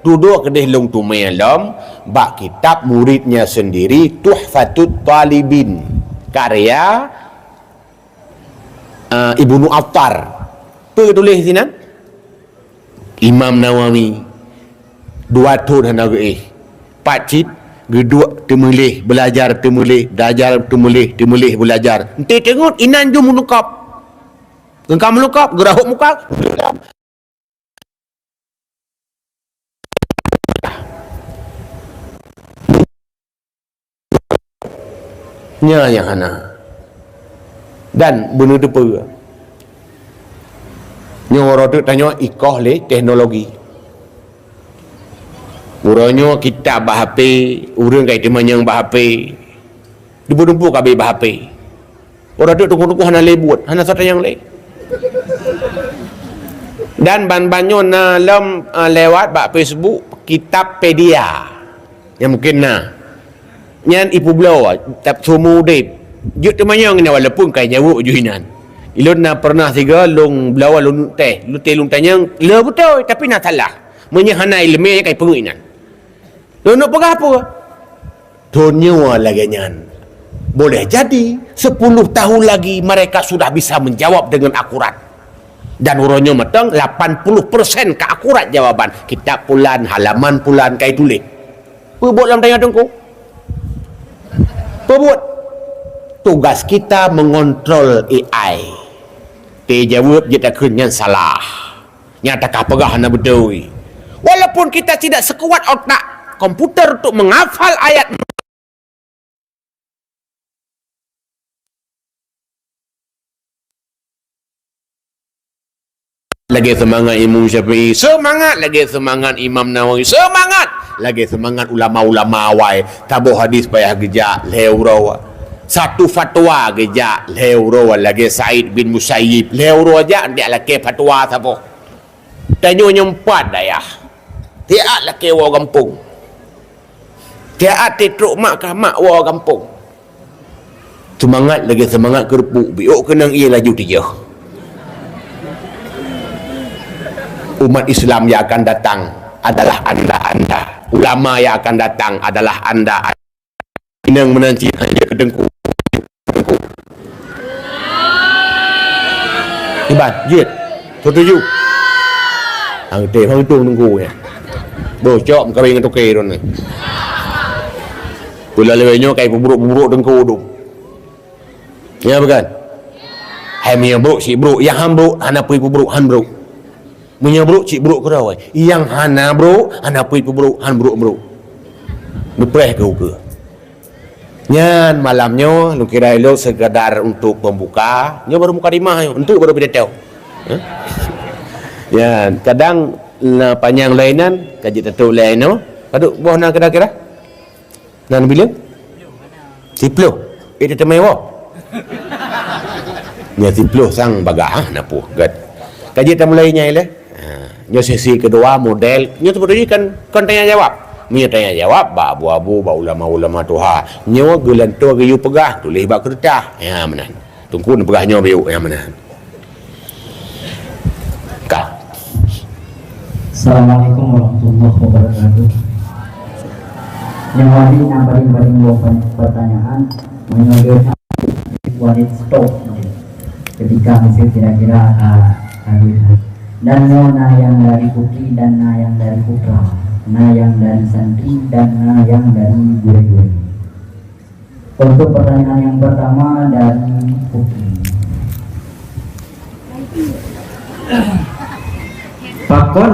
Dudoe keudeh lôn teumé lom bak kitab muridnya sendiri, Tuhfatut Talibin, karya, eh, Ibnu Attar. Peue geutuléh sinan? Imam Nawawi, dua thon hana geuéh. Pat cit geuduek teumuléh, beulajar teumuléh, beulajar teumuléh, teumuléh beulajar. Eunteuk teungeut inan jeuet meuneukab. Geukab meuneukab, geurahot muka. Nyan nyang hana. Dan beuneuteupeu. Nyoe uroe teuk tanyoe ikoh lé teknologi. Uroe nyoe kitab bak H P, ureuëng ka jiteumanyong bak H P. Dumpue-dumpue ka abéh bak H P. Uroe teuk teungku-teungku hana lé buet, hana soe tanyong lé. Dan ban-ban nyoe na lom, eh, lewat bak Facebook, Kitabpedia. Nyang mungkin na. Nyan ipeubloe, tab seumur udeb. Jeuet teumanyong nyan walaupun ka jaweueb ju inan. Ilôn na pernah sigoe lôn bloe lôn teh, lôn teh lôn tanyong, le beutôi, tapi na salah. Meunyoe hana iéleumé ka ipeungeut inan. Lôn peugah peue? Thon nyoe lagée nyan. Boleh jadi, sepuluh tahun lagi mereka sudah bisa menjawab dengan akurat. Dan uroe nyoe mantong lapan puluh persen ka akurat jawaban. Kitab pulan, halaman pulan ka ituléh. Peubuet lam tanyoe teungku. Peubuet. Tugas kita mengontrol A I. Teuh jaweueb jeuet takheun nyan salah. Nyang ka peugah hana beutôi. Walaupun kita tidak sekuat otak komputer untuk menghafal ayat Lagèe seumangat Imam Syafi'i, seumangat lagèe seumangat Imam Nawawi, seumangat lagèe seumangat ulama-ulama awai. Saboh hadis payah geujak lhèe uroe. Satu fatwa geujak lhèe uroe, lagèe Said bin Musayyib, lhèe uroe jak, ndak lakèe fatwa saboh. Tanyoe nyoe pat dayah. Siat lakèe woe gampông. Siat trôk mak kah mak woe gampông. Seumangat lagèe seumangat keureupuk, biôk keunong ié laju tijôh. Umat Islam yang akan datang adalah anda-anda. Ulama yang akan datang adalah anda. Inong meunan cit hana jeuet keu teungku. Iban, jeuet. Setuju? Hang teh, hang tu teungku nyan. Boh, cok meukawen ngon toke droeneuh. Pula lewat nyoe kai peubrok-peubrok teungku tu. Ya bukan? Hai meunyoe brok, cit brok. Nyang han brok, hana peue peubrok, han brok. Meunyoe brok, cit brok keudroe. Nyang hana brok, hana peue peubrok, han brok-brok. Neupreh keu ukeue. Nyan malam nyoe, lôn kira ilôn sekadar untuk pembuka. Nyoe baru mukadimah nyoe, untuk baru pidato. Hah? Nyan, kadang na panyang lainan, ka jeuet tatôp lé inoe. Padub boh na kira-kira? Na neubileung? Siploh. Eh, teumé woe. Nyan siploh sang bagah, ah, na puih, gèt. Ka jeuet tamulai nyan ilèe. Ha, nyoe sesi keudua model. Nyoe sebenarnya kan, kon tanya jawab. Meunyoe tanya jawab, bak abu-abu, bak ulama-ulama tuha. Nyoe geulantoe geuyue peugah, tuléh bak keureutah. Ya, meunan. Teungku neupeugah nyoe biôk, ya, meunan. Ka. Assalamualaikum warahmatullahi wabarakatuh. Nyang wali nyang paling-paling dua pertanyaan, meunyoe one stop ketika masih kira-kira, ah, habis. Dan nyoe na nyang dari Putri dan na nyang dari Putra, na nyang dari santri dan na nyang dari gurèe-gurèe. Untuk pertanyaan yang pertama dari Uki. Pakon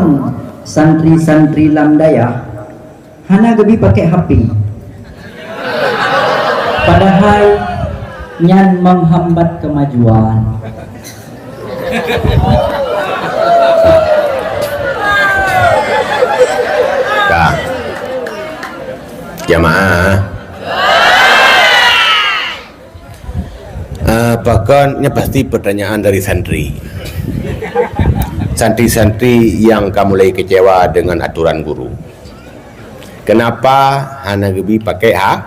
santri-santri lam dayah hana geubi pakai H P? Padahai nyan menghambat kemajuan. Ka. Jamaah. Ah, pakon, nyan pasti pertanyaan dari santri. Santri-santri yang ka mulai kecewa dengan aturan guru. Kenapa hana geubi pakai ha-,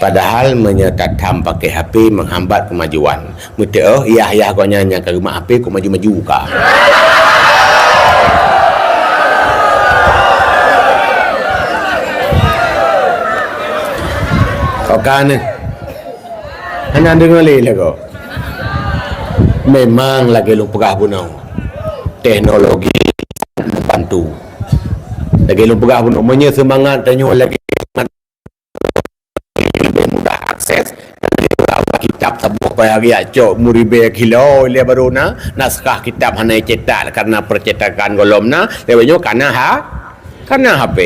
padahal meunyoe tatham pakai H P menghambat kemajuan. Meuteuoh, yah-yah gobnyan nyang ka geumat H P kok maju-maju ka. Oka neh. Hana deungoe lé lagoe. Memang lagèe lôn peugah bunoe. Teknologi membantu. Lagèe lôn peugah bunoe, meunyoe seumangat tanyoe lagèe lebih mudah akses. Kitab saboh payah geujak cok meuribèe kilo ilèe baru na, naskah kitab hana cetak karena percetakan gohlom na, lewat nyoe kana ha, kana H P.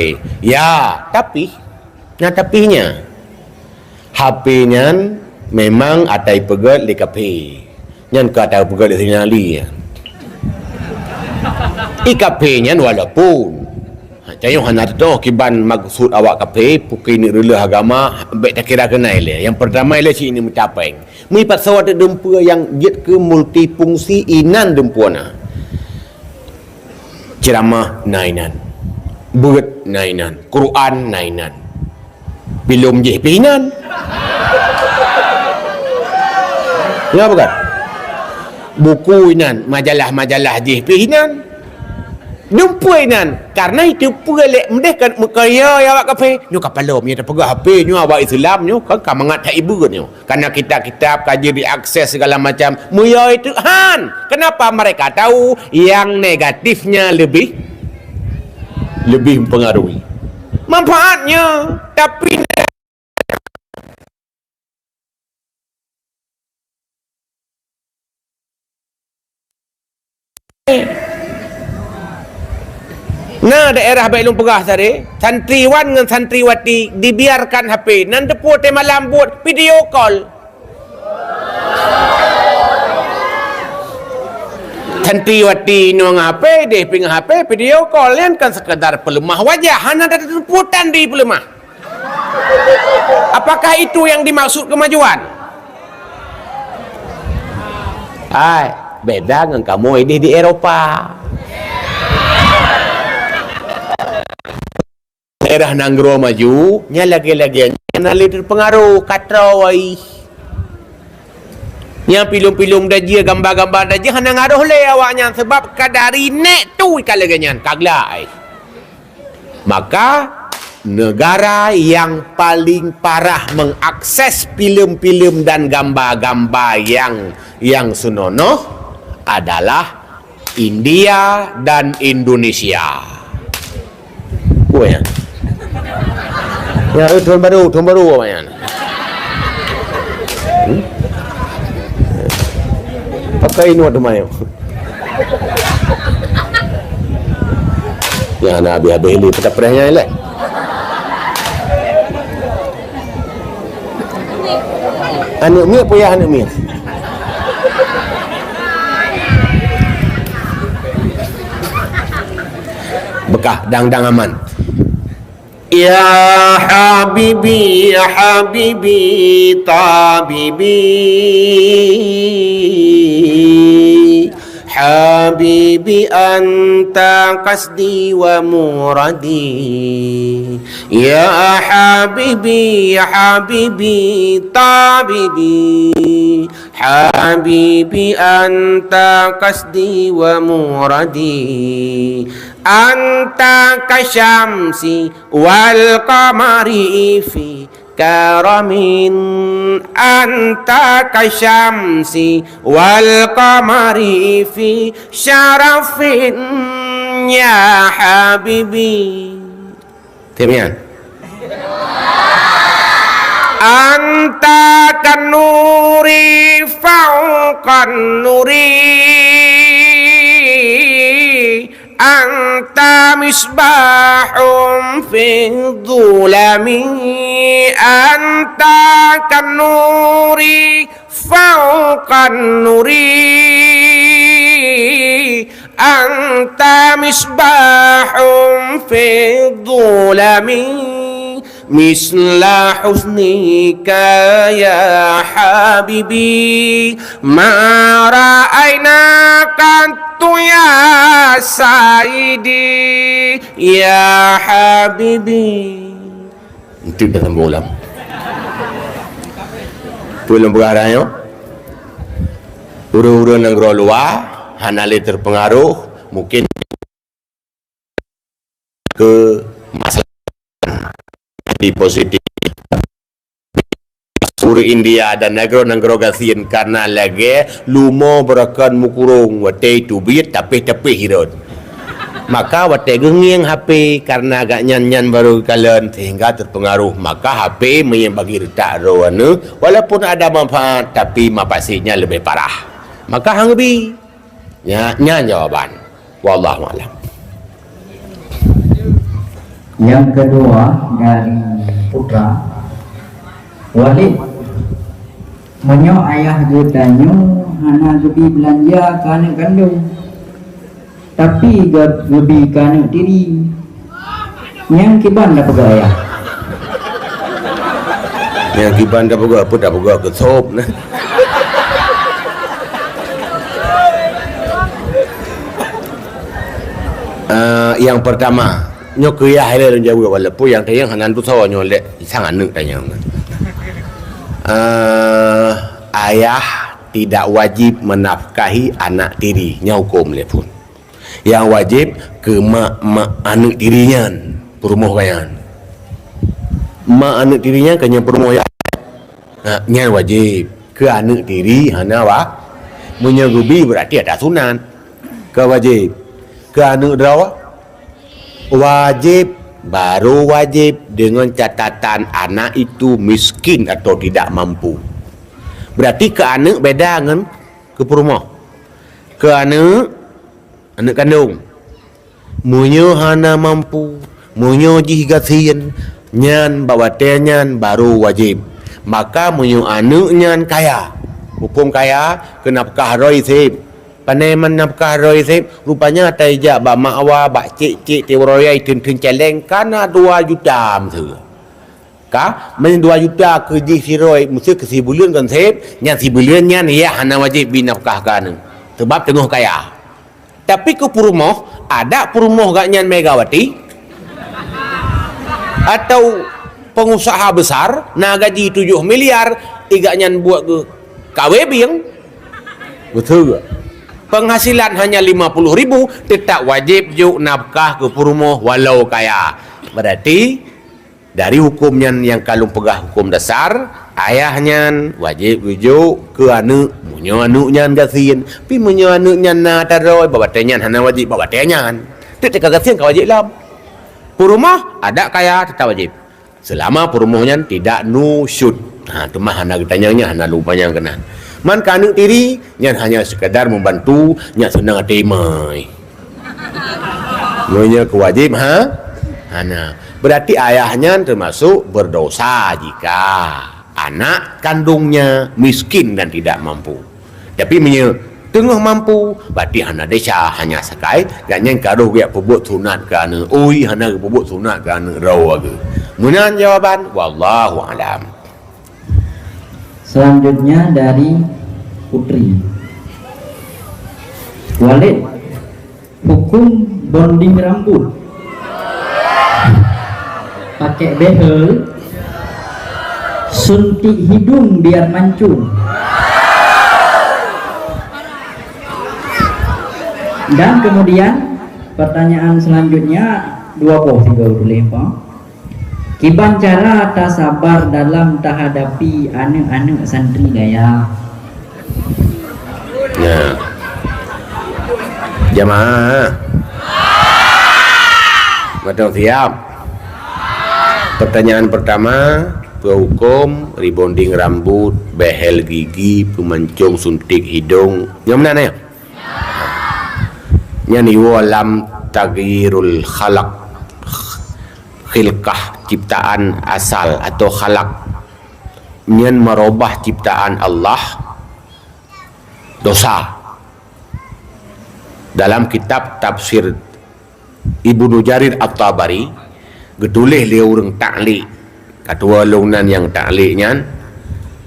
Ya, tapi, na tapi nya. H P nyan memang ata ipeugèt di kafe. Nyan ka ata ipeugèt di Saidina Ali nyan. Di kafe nyan walaupun, ha, tanyoe hana teutoh kiban maksud awak kafe, pukon neuk reuleuh agama, bèk takira keunan ilèe. Nyang peurtama ilèe cit neuk mita pèng. Meuipat soe teuk dumpeue nyang jeuet keu multifungsi inan dumpeue na. Ceramah na inan. Beuet na inan. Quran na inan. Filem jih pih inan. Ya bukan? Buku inan, majalah-majalah jih pih inan. Dumpeue inan, karena itu peue lé meudeh kan meukayo ya awak kafe. Nyoe ka palom, nyoe tapeugah H P, nyoe awak Islam, nyoe kan ka mangat that ibeut nyoe. Karena kitab-kitab ka jeuet diakses segala macam. Meunyoe itu han, kenapa mereka tahu yang negatifnya lebih, lebih mempengaruhi manfaatnya, tapi na daerah bèk lôn peugah tadi, santriwan ngon santriwati dibiarkan H P, nan teupeu watèe malam buet video call. Santriwati nyoe ngon H P, deh pih ngon H P, video call, nyan kan sekadar peuleumah wajah, hana tateupeue tan di peuleumah. Apakah itu yang dimaksud kemajuan? Hai, beda ngon kamoe ideh di Eropa. Daerah nanggroe maju, nyan lagèe-lagèe nyan hana lé teupeungaruh, ka troe. Nyan filem-filem dajih, gamba-gamba dajih hana ngaroh lé awaknyan, sabab ka dari nèk tu ka lagèe nyan, ka glak ai. Maka, negara yang paling parah mengakses filem-filem dan gamba-gamba yang, yang senonoh adalah India dan Indonesia. Oh, ya. Ya, eh, tahun baru, tahun baru apa, ya? Hmm? Pakai ingat tu, Mayu. Ya, na habéh-habéh lé, patah preh nyan lé. Aneuk miet payah aneuk miet. Beukah dang-dang aman. Ya habibi, ya habibi, tabibi. Habibi anta qasdi wa muradi. Ya habibi, ya habibi, tabibi. Habibi anta qasdi wa muradi. Anta kasyamsi wal qamari fi karamin. Anta kasyamsi wal qamari fi syarafin, ya habibi. Teumian. Anta kan nuri fauqan nuri. Anta misbahun fi dhulami. Anta kan nuri fauqan nuri. Anta misbahun fi dhulami. Misla husnika ya habibi, ma ra'aina qattu ya sayyidi, ya habibi. Enteuk dah sambung ulang. Peue lôn peugah nyoe? Ureueng-ureueng nanggroe luwa hana lé teupeungaruh, mungkin keu masalah di positif. Ureueng India dan nanggroe-nanggroe gasien karena lagèe lumo beurakan meukurong watèe teubiet tapéh-tapéh hireuen. Maka watèe geungieng H P karena gobnyan nyan barô geukalon sehingga teupeungaruh, maka H P meunyo bagi reutak droeneuh walaupun ada manfaat tapi mafasidnya leubeh parah. Maka han geubi. Nya, nyan jawaban. Wallahu a'lam. Yang kedua dari Putra, Walid, meunyoe ayah geutanyoe hana geubi beulanja keu aneuk kandong, tapi geu-, geubi keu aneuk tiri, nyang kiban tapeugah ayah? Nyang kiban tapeugah, peue tapeugah keu sôb nah. Eh, yang pertama, nyoe keu yah ilèe lôn jaweueb, walaupun nyang tanyong hana tusoe nyoe lé sang aneuk tanyong. Eh, ayah tidak wajib menafkahi anak tiri, nyoe huköm lé phon. Nyang wajéb keu mak, mak aneuk tiri nyan peurumoh gobnyan. Mak aneuk tiri nyan ka nyang peurumoh nyan. Ha, nyan wajéb. Keu aneuk tiri hana wa-, meunyoe geubi berarti ada sunat. Ka wajéb. Keu aneuk droe wajéb, baru wajéb dengan catatan anak itu miskin atau tidak mampu. Berarti keu aneuk beda ngon keu peurumoh. Keu aneuk, aneuk kandong. Meunyoe hana mampu, meunyoe jih gasien, nyan bak watèe nyan barô wajéb. Maka meunyoe aneuk nyan kaya, huköm kaya keu nafkah droe seb, Pane man nafkah droe seb, rupanya ata ijak bak makwa, bak cek-cek tiwroe ai teun-teun celeng, ka na dua juta miseue. Ka, meunyoe dua juta keu jih sidroe, miseue keu sibuleuen kon seb, nyan sibuleuen nyan yah hana wajéb bi nafkah keu aneuk, seubab teungoh kaya. Tapi keu peurumoh, adak peurumoh gak nyan Megawati, atau pengusaha besar, na gaji tujoh miliar, i gak nyan buet geuh kawé bieng, beutôi. Penghasilan hanya lima puluh ribu, tetap wajéb jok nafkah keu peurumoh walau kaya. Berarti, dari hukum nyan nyang ka lôn peugah hukum dasar, ayah nyan wajéb geujok keu aneuk, meunyoe aneuk nyan gasien. Pi meunyoe aneuk nyan na ata droe, bak watée nyan hana wajéb bak watée nyan. Teuk teuka gasien ka wajéb lom. Peurumoh, adak kaya, tetap wajéb. Seulama peurumoh nyan tidak nusyuz. Ha, teuma hana geutanyong nyan, hana lôn panyang keunan. Man keu aneuk tiri, nyan hanya sekadar membantu, nyak seunang até imai. Meunyoe keu wajéb, ha? Hana. Berarti ayah nyan termasuk berdosa jika anak kandungnya miskin dan tidak mampu. Tapi meunyoe teungoh mampu, berarti hana desya, hanya sakai gobnyan ka roh geujak peubuet sunat keu aneuk. Ui, hana geupeubuet sunat keu aneuk droe geuh. Meunan jawaban, wallahu alam. Selanjutnya dari Putri. Walid, hukum bonding rambut, pakai behel, suntik hidung biar mancung. Dan kemudian pertanyaan selanjutnya dua boh tiga tuléh, Pak. Kiban cara tasabar dalam tahadapi aneuk-aneuk santri gaya. Nah. Jamaah. Mantong siap. Pertanyaan pertama, peue huköm rebonding rambut, behel gigi, peumancong suntik hidong. Nyang meunan nyan? Nyan iwoe lam taghyirul khalaq. Khilqah, ciptaan asal atau khalaq, nyan meurubah ciptaan Allah, dosa. Dalam kitab tafsir Ibnu Jarir At-Tabari, geutuléh lé ureuëng taklik, ka tuwoe lôn nan nyang taklik nyan,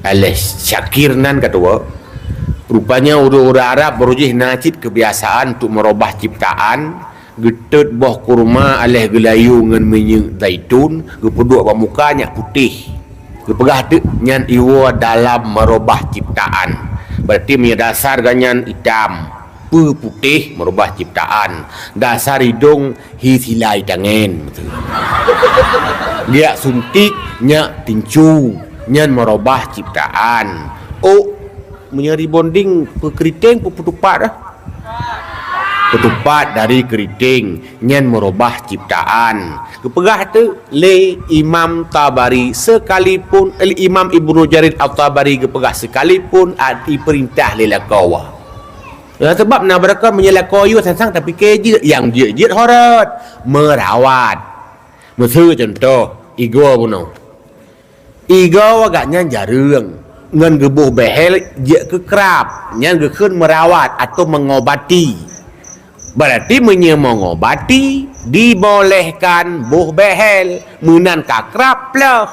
Aléh Syakir nan ka tuwoe. Rupanya ureuëng-ureuëng Arab beurujih na cit keubiasaan untuk meurubah ciptaan, geutot boh kurma aléh geulayu ngon minyeuk zaitun, geupeuduek bak muka nyak putéh. Geupeugah teuk nyan iwoe dalam meurubah ciptaan. Berarti meunyoe dasar gobnyan itam, peuputéh meurubah ciptaan. Dasar idong hi silai tangen. Geujak suntik nyak tincu, nyan meurubah ciptaan. Oh, meunyoe rebonding peukeriting, peu-, peutupat dah. Peutupat dari keriting, nyan meurubah ciptaan. Geupeugah teuk lé Imam Tabari, sekalipun, eh, Imam Ibnu Jarir At-Tabari geupeugah, sekalipun at-, ipeurintah lé lakoe. Ya, sabab na beureukat meunyoe lakoe yue sang-sang tapike jeuet, nyang jeuet-jeuet horot, meurawat. Miseu cuntoh, igoe bunoe. Igoe gobnyan jareueng, ngon geuboh behel jeuet keu krab, nyan geukheun meurawat atau mengobati. Berarti meunyoe mengobati, dibolehkan boh behel, meunan ka krab ploh.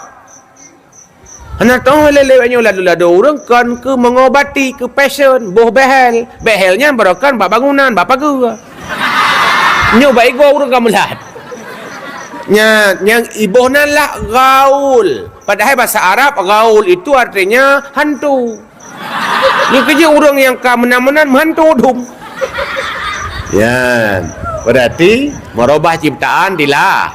Hana toh lé-lé nyoe ladôm-ladôm ureuëng kon keu mengobati, keu pasien, boh behel. Behel nyan beureukat bak bangunan, bak pageue. Nyoe bak igoe ureuëng ka meulat. Nyan, nyang iboh nan lah ghaul. Padahai basa Arab, ghaul itu artinya hantu. Nyoe keujeuet ureuëng nyang ka meunan-meunan meuhantu dum. Nyan, berarti meurubah ciptaan dilah.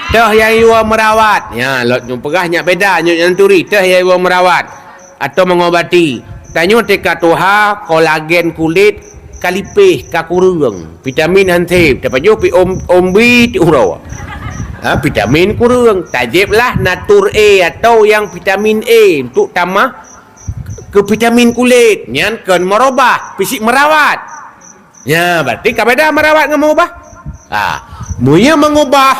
Toh nyang iwoe meurawat. Nya, lôn peugah nyak beda, nyoe nyang turi. Toh nyang iwoe meurawat atau mengobati. Tanyoe teuka tuha, kolagen kulit ka lipéh, ka kureueng. Vitamin han sép, tapajoh pi om-, ombi ti uroe. Ha, vitamin kureueng. Tajép lah Natur A atau nyang vitamin A untuk tamah keu vitamin kulit. Nyan kon meurubah, pih cit meurawat. Nya, berarti ka beda meurawat ngon mengubah. Ha, meunyoe mengubah,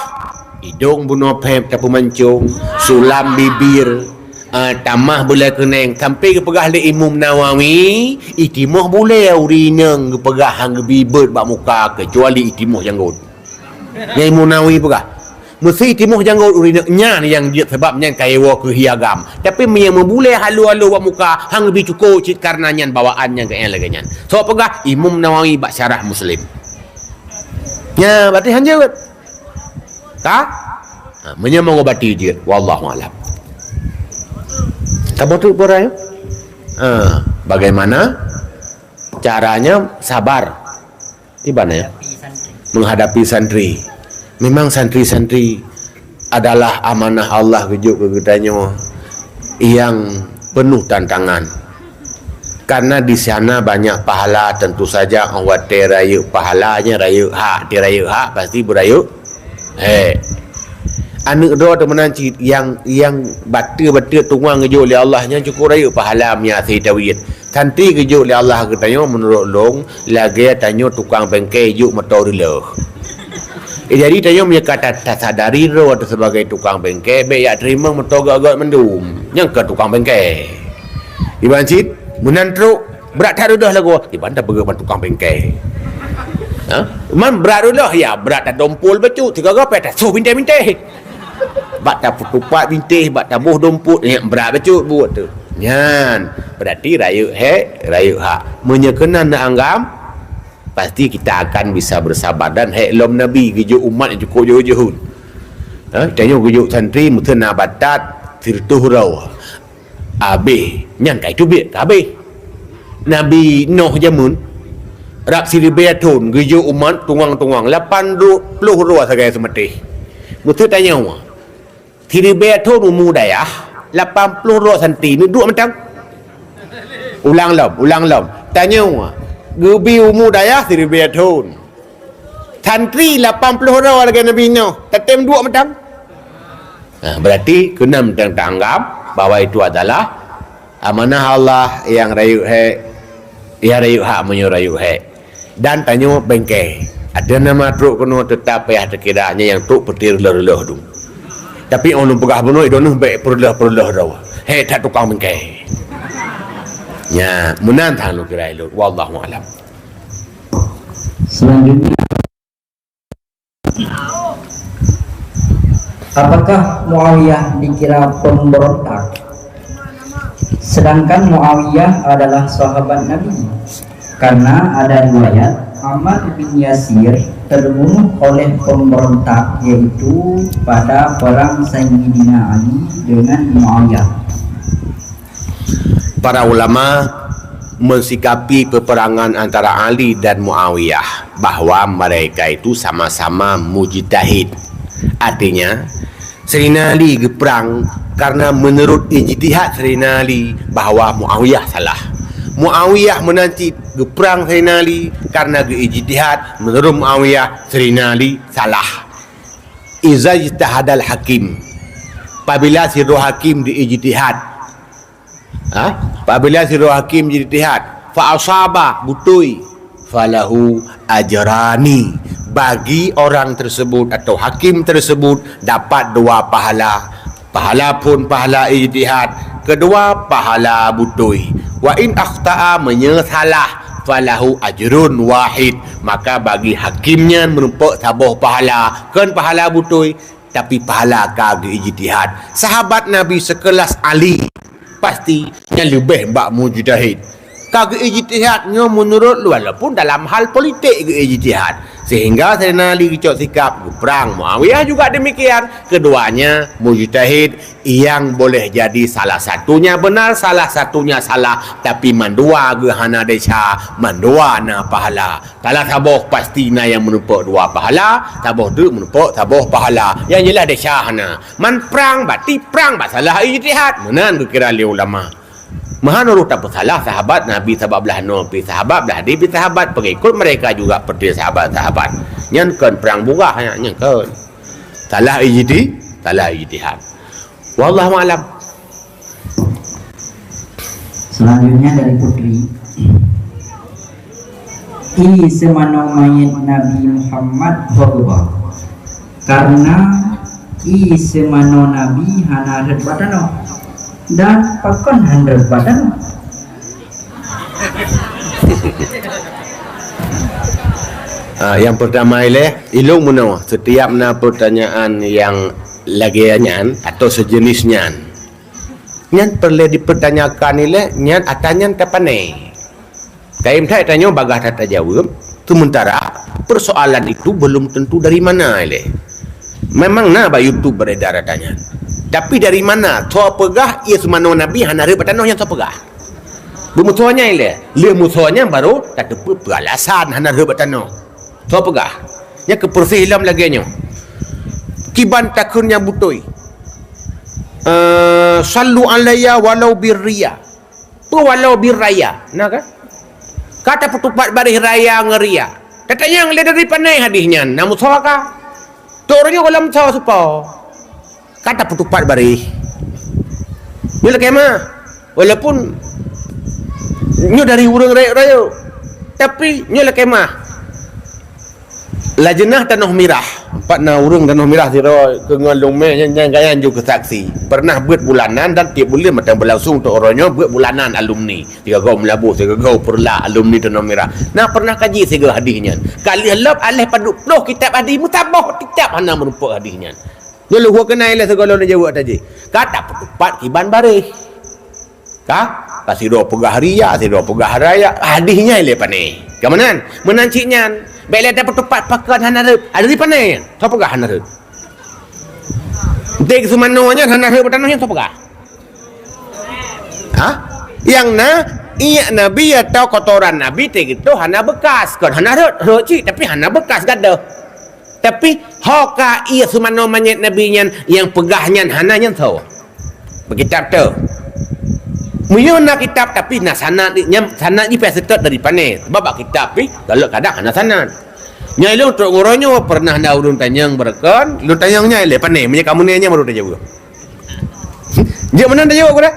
idong bunoe phép tapeumancong, sulam bibir, Ah, tamah bulèe keuneng, sampai geupeugah lé Imam Nawawi, itimoh bulèe ureueng inong geupeugah han geubi beuet bak muka, keucuali itimoh janggot. Nyan Imam Nawawi peugah, meusti itimoh janggot ureueng inong, nyan nyang jeuet sabab nyan kayèe woe keu hi agam. Tapi meunyo meubulèe halo-halo bak muka, han geubi cuko cit, kareuna nyan bawaan nyang keu lagèe nyan. Soe peugah? Imam Nawawi bak Syarah Muslim. Nya, berarti han jeuet. Ka? Ha, meunyoe mengobati jeuet, wallahu alam. Kamu tu orang, ya? Ha, bagaimana caranya sabar? Di mana, ya? Menghadapi santri. Memang santri-santri adalah amanah Allah geujok keu geutanyoe yang penuh tantangan. Karena di sana banyak pahala, tentu saja 'oh watèe rayeuk pahala nyan rayeuk hak, di rayeuk hak pasti beurayeuk hèk. Aneuk droe teuh meunan cit nyang, nyang bateue-bateue tungang geujok lé Allah nyan cukup rayeuk pahala meunyo asai tawét. Santri geujok lé Allah keu tanyoe meunurot lôn lagèe tanyoe tukang bengke jok moto reuleuh. Eh, jadi tanyoe meunyo ka ta-, tasadari droe teuh sebagai tukang bengke, bèk jak teurimong moto gèt-gèt mandum. Nyang keu tukang bengke. Iban cit, meunan trok, brat that reudoh lagoe, iban tapeugèt ban tukang bengke. Ha? Man brat reudoh, ya, brat tadompol bacut, sigoe-goe payah tasoh bintéh-bintéh. Bak tapeutupat bintéh, bak taboh dompot, nyan brat bacut buet teuh. Nyan, berarti rayeuk hèk, rayeuk hak. Meunyoe keunan neuanggam, pasti kita akan bisa bersabar. Dan hèk lom Nabi geujok umat nyang cukup jeuhet-jeuhet. Ha, tanyoe geujok santri meuteuna batat sireutôh droe. Abéh, nyan ka iteubiet ka abéh. Nabi Noh jameun, rab siribèe thôn geujok umat tungang-tungang, lapan ploh droe sagai seumatéh. Meuteuna tanyoe, siribèe thôn umu dayah, lapan ploh droe santri, neuduek mantong? Ulang lom, ulang lom. Tanyoe, geubi umu dayah siribèe thôn. Santri lapan ploh droe lagèe Nabi Noh, tatem duek mantong? Nah, berarti keunan mantong taanggap bahwa itu adalah amanah Allah nyang rayeuk hèk, nyang rayeuk hak meunyoe rayeuk hèk. Dan tanyoe bengke. Ateueh nama trok keunoe teutap payah teukira nyan nyang trok peuti reuleuh-reuleuh dum. Tapi 'oh lôn peugah bunoe, droeneuh bèk peureuleuh-peureuleuh droe. Hèk that tukang bengke. Nya, meunan that lôn kira ilôn. Wallahu a'lam. Selanjutnya, apakah Muawiyah dikira pemberontak? Sedangkan Muawiyah adalah sahabat Nabi. Karena ada riwayat Ammar bin Yasir terbunuh oleh pemberontak, yaitu pada perang Sayyidina Ali dengan Muawiyah. Para ulama mensikapi peperangan antara Ali dan Muawiyah bahwa mereka itu sama-sama mujtahid. Artinya, Saidina Ali geuprang karena menurut ijtihad Saidina Ali bahwa Muawiyah salah. Muawiyah meunan cit geuprang Saidina Ali karena geuijtihad menurut Muawiyah Saidina Ali salah. Iza ijtahadal hakim, apabila sidroe hakim diijtihad, ha? Apabila sidroe hakim diijtihad, fa asaba, beutôi, falahu ajrani, bagi orang tersebut atau hakim tersebut dapat dua pahala. Pahala phon pahala ijtihad, keudua pahala beutôi. Wa in akhta'a, meunyoe salah, falahu ajrun wahid, maka bagi hakim nyan meureumpok saboh pahala, kon pahala beutôi, tapi pahala ka geuijtihad. Sahabat Nabi sekelas Ali, pasti nyan leubeh bak mujtahid. Ka geuijtihad nyoe meunurot, walaupun dalam hal politik geuijtihad. Sehingga Saidina Ali geucok sikap geuprang, Muawiyah juga demikian. Keduanya mujtahid yang boleh jadi salah satunya benar, salah satunya salah, tapi mandua geuh hana desya, mandua na pahala. Salah saboh pasti na nyang meureumpok dua pahala, saboh teuk meureumpok saboh pahala. Nyang jeulaih desya hana. Man prang, berarti prang bak salah ijtihad. Meunan geukira lé ulama. Meuhana roh tapeusalah sahabat Nabi sabab blah noe pi sahabat, blah di pi sahabat, pengikut mereka juga seperti sahabat-sahabat. Nyan kon prang bugah, nyan kon. Salah ijti-, salah ijtihad. Wallahu a'lam. Selanjutnya dari Putri. I seumanoe manyét Nabi Muhammad ho geubah. Karena i seumanoe Nabi hana rhët bak tanoh. Dan pakon hana rhot bak tanoh? Ah, yang pertama ilée, ilong meunoe, setiap na pertanyaan yang lagée nyan atau sejenis nyan, nyan peureulée dipertanyakan ilée, nyan ata nyan tapané. Kayém that tanyoe bagaih that tajaweueb, sementara persoalan itu belum tentu dari mana ilée. Memang na bak YouTube beredar ata nyan. Tapi dari mana? Soe peugah, ie seumanoe Nabi hana rhot bak tanoh nyan soe peugah? Beumusoe nyan ilée. Lheueh musoe nyan baru tateupeue peue alasan hana rhot bak tanoh. Soe peugah? Nyan keupeureuséh lom lagée nyoe. Kiban takheun nyang beutôi. Eh, sallu alayya walau birriya. Peue walau birraya, na kan? Ka tapeutupat baréh raya ngon ria. Tatanyong lé dari pané hadih nyan, na musoe ka? Tok uroe nyoe gohlom musoe supo. Ka tapeutupat baréh. Nyoe lakée mah. Walaupun nyoe dari ureuëng rayeuk-rayeuk, tapi nyoe lakée mah. Lajeunah Tanoh Mirah. Pat na ureuëng Tanoh Mirah sidroe keu ngon lôn mé nyan, nyan gaya ju keu saksi. Pernah beuet bulanan dan tieb buleuen mantong beulangsong tok uroe nyoe beuet bulanan alumni. Sigoe goe Meulaboh, sigoe goe Peureulak alumni Tanoh Mirah. Na pernah kaji sigoe hadih nyan. Ka lheueh lom aléh padub ploh kitab hadih meusaboh kitab hana meurumpok hadih nyan. Nyoe lôn hue keunai lé sigoe lôn jaweueb tajih. Ka tapeutupat kiban baréh. Ka? Ka sidroe peugah ria, sidroe peugah raya. Hadih nyan lé pané. Ka meunan? Meunan cit nyan. Bék lé tapeutupat pakon hana rhot. Ada di pané nyan? Soe peugah hana rhot? Di seumanoe nyan hana rhot bak tanoh nyan soe peugah? Ha? Nyang na, iék Nabi atau kotoran Nabi teuh hana beukas. Kon hana rhot, rhot cit tapi hana beukas gadoh. Tapi ho ka ié seumanoe manyét Nabi nyan nyang peugah nyan hana nyan soe? Beukitab teuh. Meunyoe na kitab tapi na sanad, nyan sanad jih pih seutôt dari pané. Sebab bak kitab pih galak kadang hana sanad. Nyan ilong trok uroe nyoe pernah na ureuëng tanyong beureukan, lôn tanyong nyan ilée pané, meunyoe kamoe nyan baru tajaweueb. Jeuet meunan tajaweueb keudah?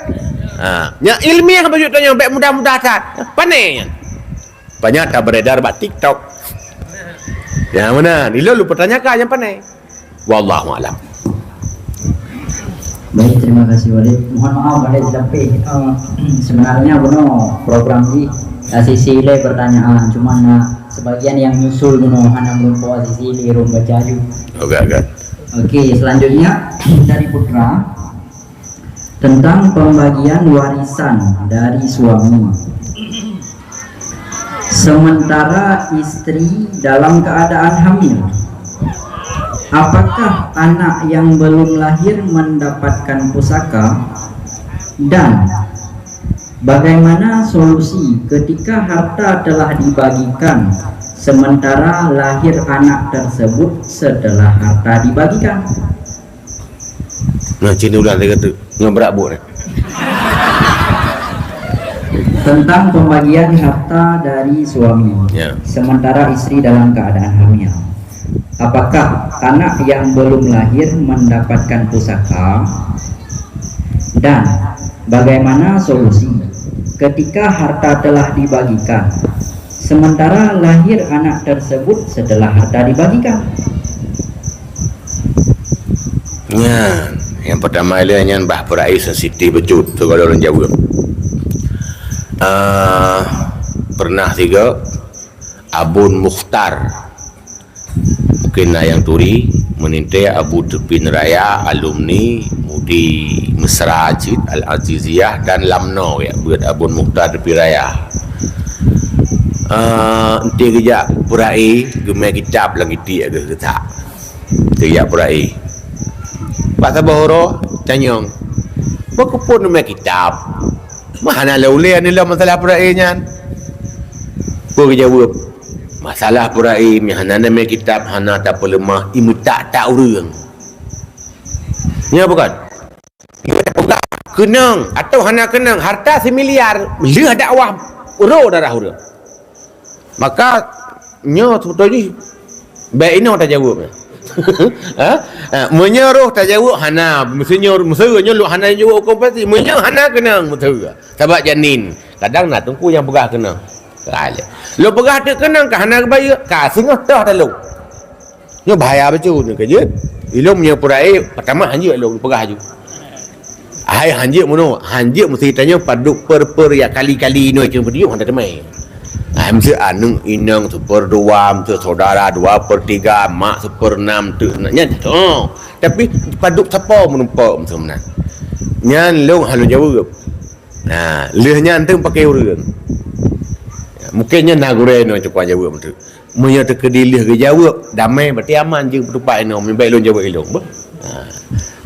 Ha, nyan ilmiah bacut tanyong bék mudah-mudah that. Pané nyan. Banyak tak beredar bak TikTok. Nyang mana? Ilong lôn pertanyakan nyang pané. Wallahu a'lam. Baik, terima kasih Walid. Mohon maaf Walid, tapi eh, sebenarnya bunoe program jih sisi ilée pertanyaan, cuma na sebagian nyang nyusul bunoe hana meurumpok sisi ilée rhot baca ju. Oke, oke. Oke, selanjutnya dari Putra. Tentang pembagian warisan dari suami. Sementara istri dalam keadaan hamil, apakah anak yang belum lahir mendapatkan pusaka? Dan bagaimana solusi ketika harta telah dibagikan sementara lahir anak tersebut setelah harta dibagikan? Nah, cini ulang tiga tu. Nyoe berat buet ni. Tentang pembagian harta dari suami, ya, sementara istri dalam keadaan hamil. Apakah anak yang belum lahir mendapatkan pusaka? Dan bagaimana solusi ketika harta telah dibagikan, sementara lahir anak tersebut setelah harta dibagikan? Nyan, yang pertama ilée nyan bah peura'i sensitif becut, sigoe lôn jaweueb. Ah, pernah sigoe Abon Mukhtar. Mungkin na nyang turi, meuninte Abu Teupin Raya, alumni Mudi Mesra cit, Al-Aziziyah dan Lamno ya, buet Abon Mukhtar Teupin Raya. Ah, enti geujak peura'i, geumé kitab lam gitiek geuh geutak. Geujak peura'i. Bak saboh uroe tanyong, "Pakon pun neumé kitab? Meuhana lé ulée nilai masalah peura'i nyan?" Peue geujaweueb, "Masalah peura'i meuhana neumé kitab hana tapeuleumah imeutak-tak ureuëng." Nyan bukan? Nyoe tapeugah keunong atau hana keunong, harta similiar lheueh dakwah roh darah ureuëng. Maka nyoe sebetul jih bék inoe tajaweueb. Ha? Ha, meunyoe roh tajaweueb hana, meunyoe meuseu nyoe lôn hana jaweueb huköm pasti. Meunyoe hana keunong meuseu. Sabab janin, kadang na teungku nyang peugah keunong. Lôn peugah teuk keunong ka hana geubayeue, ka singoh toh talông. Nyoe bahaya beutôi nyoe ka jeuet. Ilông meunyoe peuraye, peutamah jeuet lông peugah aju. Hai hanjeuet meunoe, hanjeuet meusti tanyoe padub per-per ya kali-kali inoe cuma peudiuk hana teumé. Ah, meusti aneuk inong seuperdua, meusti saudara dua per tiga, mak seperenam tu nyan. Oh, tapi padub sapo meureumpok meusti meunan. Nyan lôn hana jaweueb. Nah, lheueh nyan teuk pakai ureueng. Mungkin nyan na gurée nyoe cukôp jaweueb tu. Meunyoe teukeudi lheueh geujaweueb, damai berarti aman jeuet peutupat inoe, meubaik lôn jaweueb ilong. Beuh. Ha.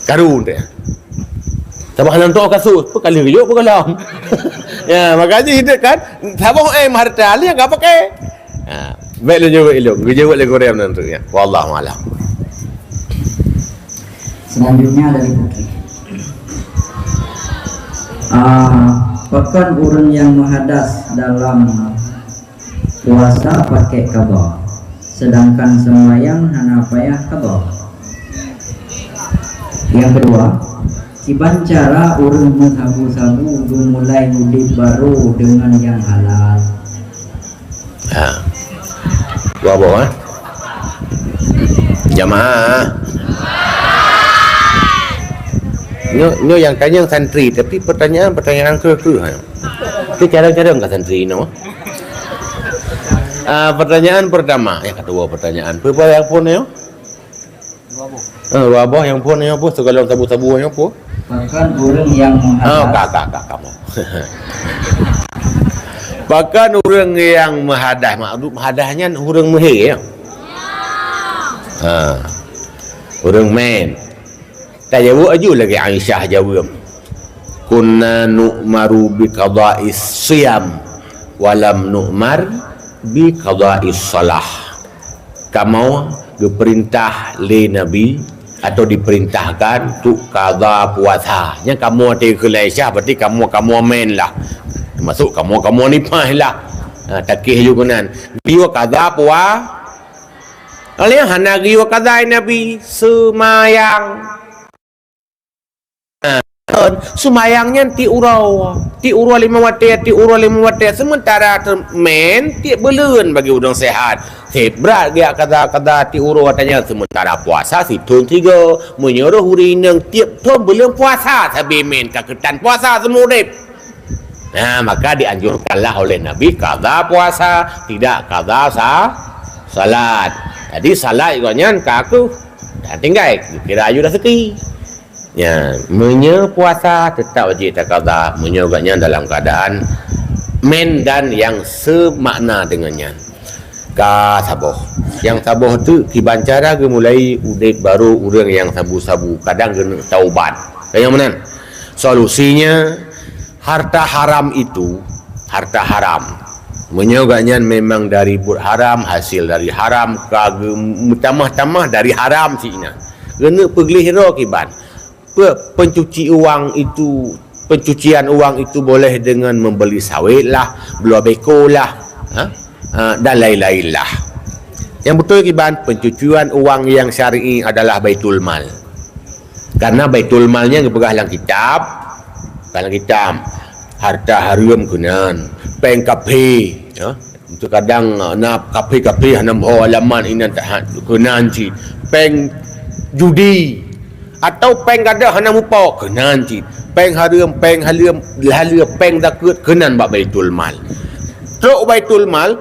Karu teuh. Saboh hana tôk kasus, peukaleuh geujaweueb peukaleuh. Ya, maka jih itu kan, saboh M harta lheueh ka pakai. Ha. Baik lôn jaweueb ilong, geujaweueb lé gurée nan tu ya. Wallahu a'lam. Selanjutnya dari Putri. Ah, pakon ureuëng nyang meuhadas dalam puasa pakai qadha, sedangkan sembahyang hana payah qadha? Yang kedua, kiban cara ureuëng meusabu-sabu geumulai udeb barô deungon nyang halal? Ha. Dua boh, ha? Jamaah. Nyoe, nyoe nyang tanyong santri, tapi pertanyaan-pertanyaan keu-keu, ha. Itu carong-carong ka santri nyoe. Ah, pertanyaan pertama, ya kedua pertanyaan. Apa yang pun ya? Eh, dua boh nyang phon nyoe peue, sigohlom sabu-sabu nyoe peue? Pakon ureuëng nyang meuhadas. Oh, ka, ka, ka, kamoe. Pakon ureuëng nyang meuhadas, maksud meuhadas nyan ureuëng meuhé, ya? Ha. Ureuëng mén. Tajaweueb aju lagée Aisyah jaweueb. Kunna nu'maru bi qada'is siyam wa lam nu'mar bi qada'is shalah. Kamoe geupeurintah lé Nabi atau diperintahkan untuk qadha puasa. Nyang kamoe teukeulai syah berarti kamoe-kamoe mén lah. Termasuk kamoe-kamoe nipah lah. Ha, takeh ju keunan. Geuyue qadha pua-, oleh hana geuyue qadha Nabi seumayang. Seumayang nyan tiep uroe, tiep uroe limong watée, tiep uroe limong watée. Sementara teumén tiep buleuen bagi ureuëng sehat. Sibrat geujak qadha-qadha tiep uroe watée nyan, sementara puasa sithon sigoe. Meunyoe roh ureuëng inong tiep thon buleuen puasa sabe mén ka keutan puasa seumeuudeb. Nah, maka dianjurkanlah oleh Nabi qadha puasa, tidak qadha sa-, salat. Jadi salat juga nyan ka kheueh dah tinggai, kira aju dah seutôt. Ya, meunyoe puasa tetap wajib taqadha, meunyoe gobnyan dalam keadaan mén dan nyang seumakna deungon nyan. Ka saboh. Nyang saboh tu kiban cara geumulai udeb barô ureuëng nyang sabu-sabu, kadang geuneuk taubat. Ka nyang meunan. Solusinya, harta haram itu, harta haram. Meunyoe gobnyan memang dari buet haram, hasil dari haram, ka geumeutamah-tamah dari haram sinan. Geuneuk peugleh droe kiban. Pe-, pencuci uang itu, pencucian uang itu boleh dengan membeli sawit lah, bloe beko lah, ha? Ha, dan lain-lain lah. Yang betul kiban, pencucian uang yang syar'i adalah baitul mal. Karena baitul mal nyan geupeugah lam kitab, lam kitab, harta hareuem keunan, péng kaphé, ha? Terkadang, ah, na kaphé-kaphé hana meuho alamat inan tahat keunan cit. Péng judi atau péng gadôh hana mupo keunan cit. Péng hareuem, péng haleuem, haleue péng zakeuet keunan bak Baitul Mal. Trok Baitul Mal,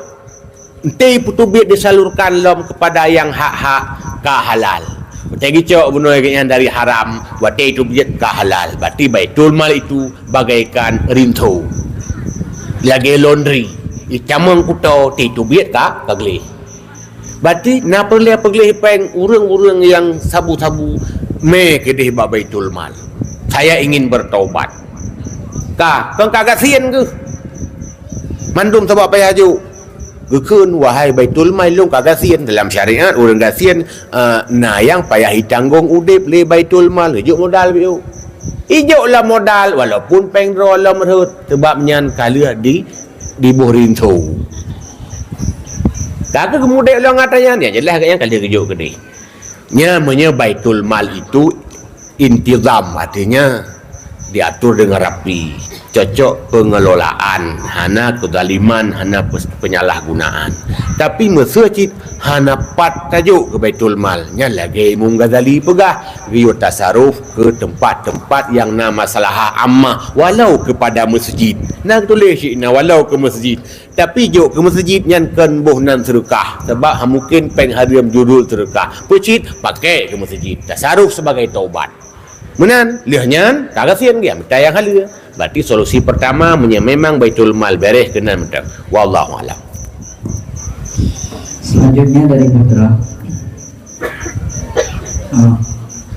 enti peuteubiet disalurkan lom kepada nyang hak-hak ka halal. Watée geucok bunoe geuhnyan dari haram, watée teubiet ka halal. Berarti Baitul Mal itu bagaikan rinso. Lagée laundry, itamong kuto ti teubiet ka, ka gleh. Berarti na peureulée peugleh péng ureuëng-ureuëng nyang sabu-sabu mé keudeh bak Baitul Mal. Saya ingin bertaubat. Ka, kon ka gasien keuh. Mandum sabab payah jok. Geukheun, wahai Baitul Mal, lôn ka gasien. Dalam syariat, ureuëng gasien, eh, na nyang payah itanggong udeb lé Baitul Mal, ijok modal biôh. Ijok lah modal, walaupun péng droe lom rhot, sebab nyan ka lheueh di, diboh rinso. Ka keuh geumudeb lom ata nyan, ya jeulaih gobnyan ka lheueh geujok keudeh. Nya meunyoe Baitul Mal itu intizam, artinya diatur dengan rapi, cocok pengelolaan, hana kezaliman, hana pes-, penyalahgunaan. Tapi meuseuh cit hana pat tajok keu Baitul Mal, nyan lagée Imam Ghazali peugah, geuyue tasaruf keu teumpat-teumpat nyang na maslahah ammah, walau kepada masjid. Na geutuléh cit na walau keu masjid. Tapi jok keu masjid nyan kon boh nan seudeukah, sabab ha mungken péng hareuem judul seudeukah. Peucit pakai keu masjid, tasaruf sebagai taubat. Meunan, lheueh nyan ka gasien geuh mita nyang haleue. Berarti solusi pertama meunyoe memang Baitul Mal bereh keunan mantong. Wallahu alam. Selanjutnya dari Putra. Ah,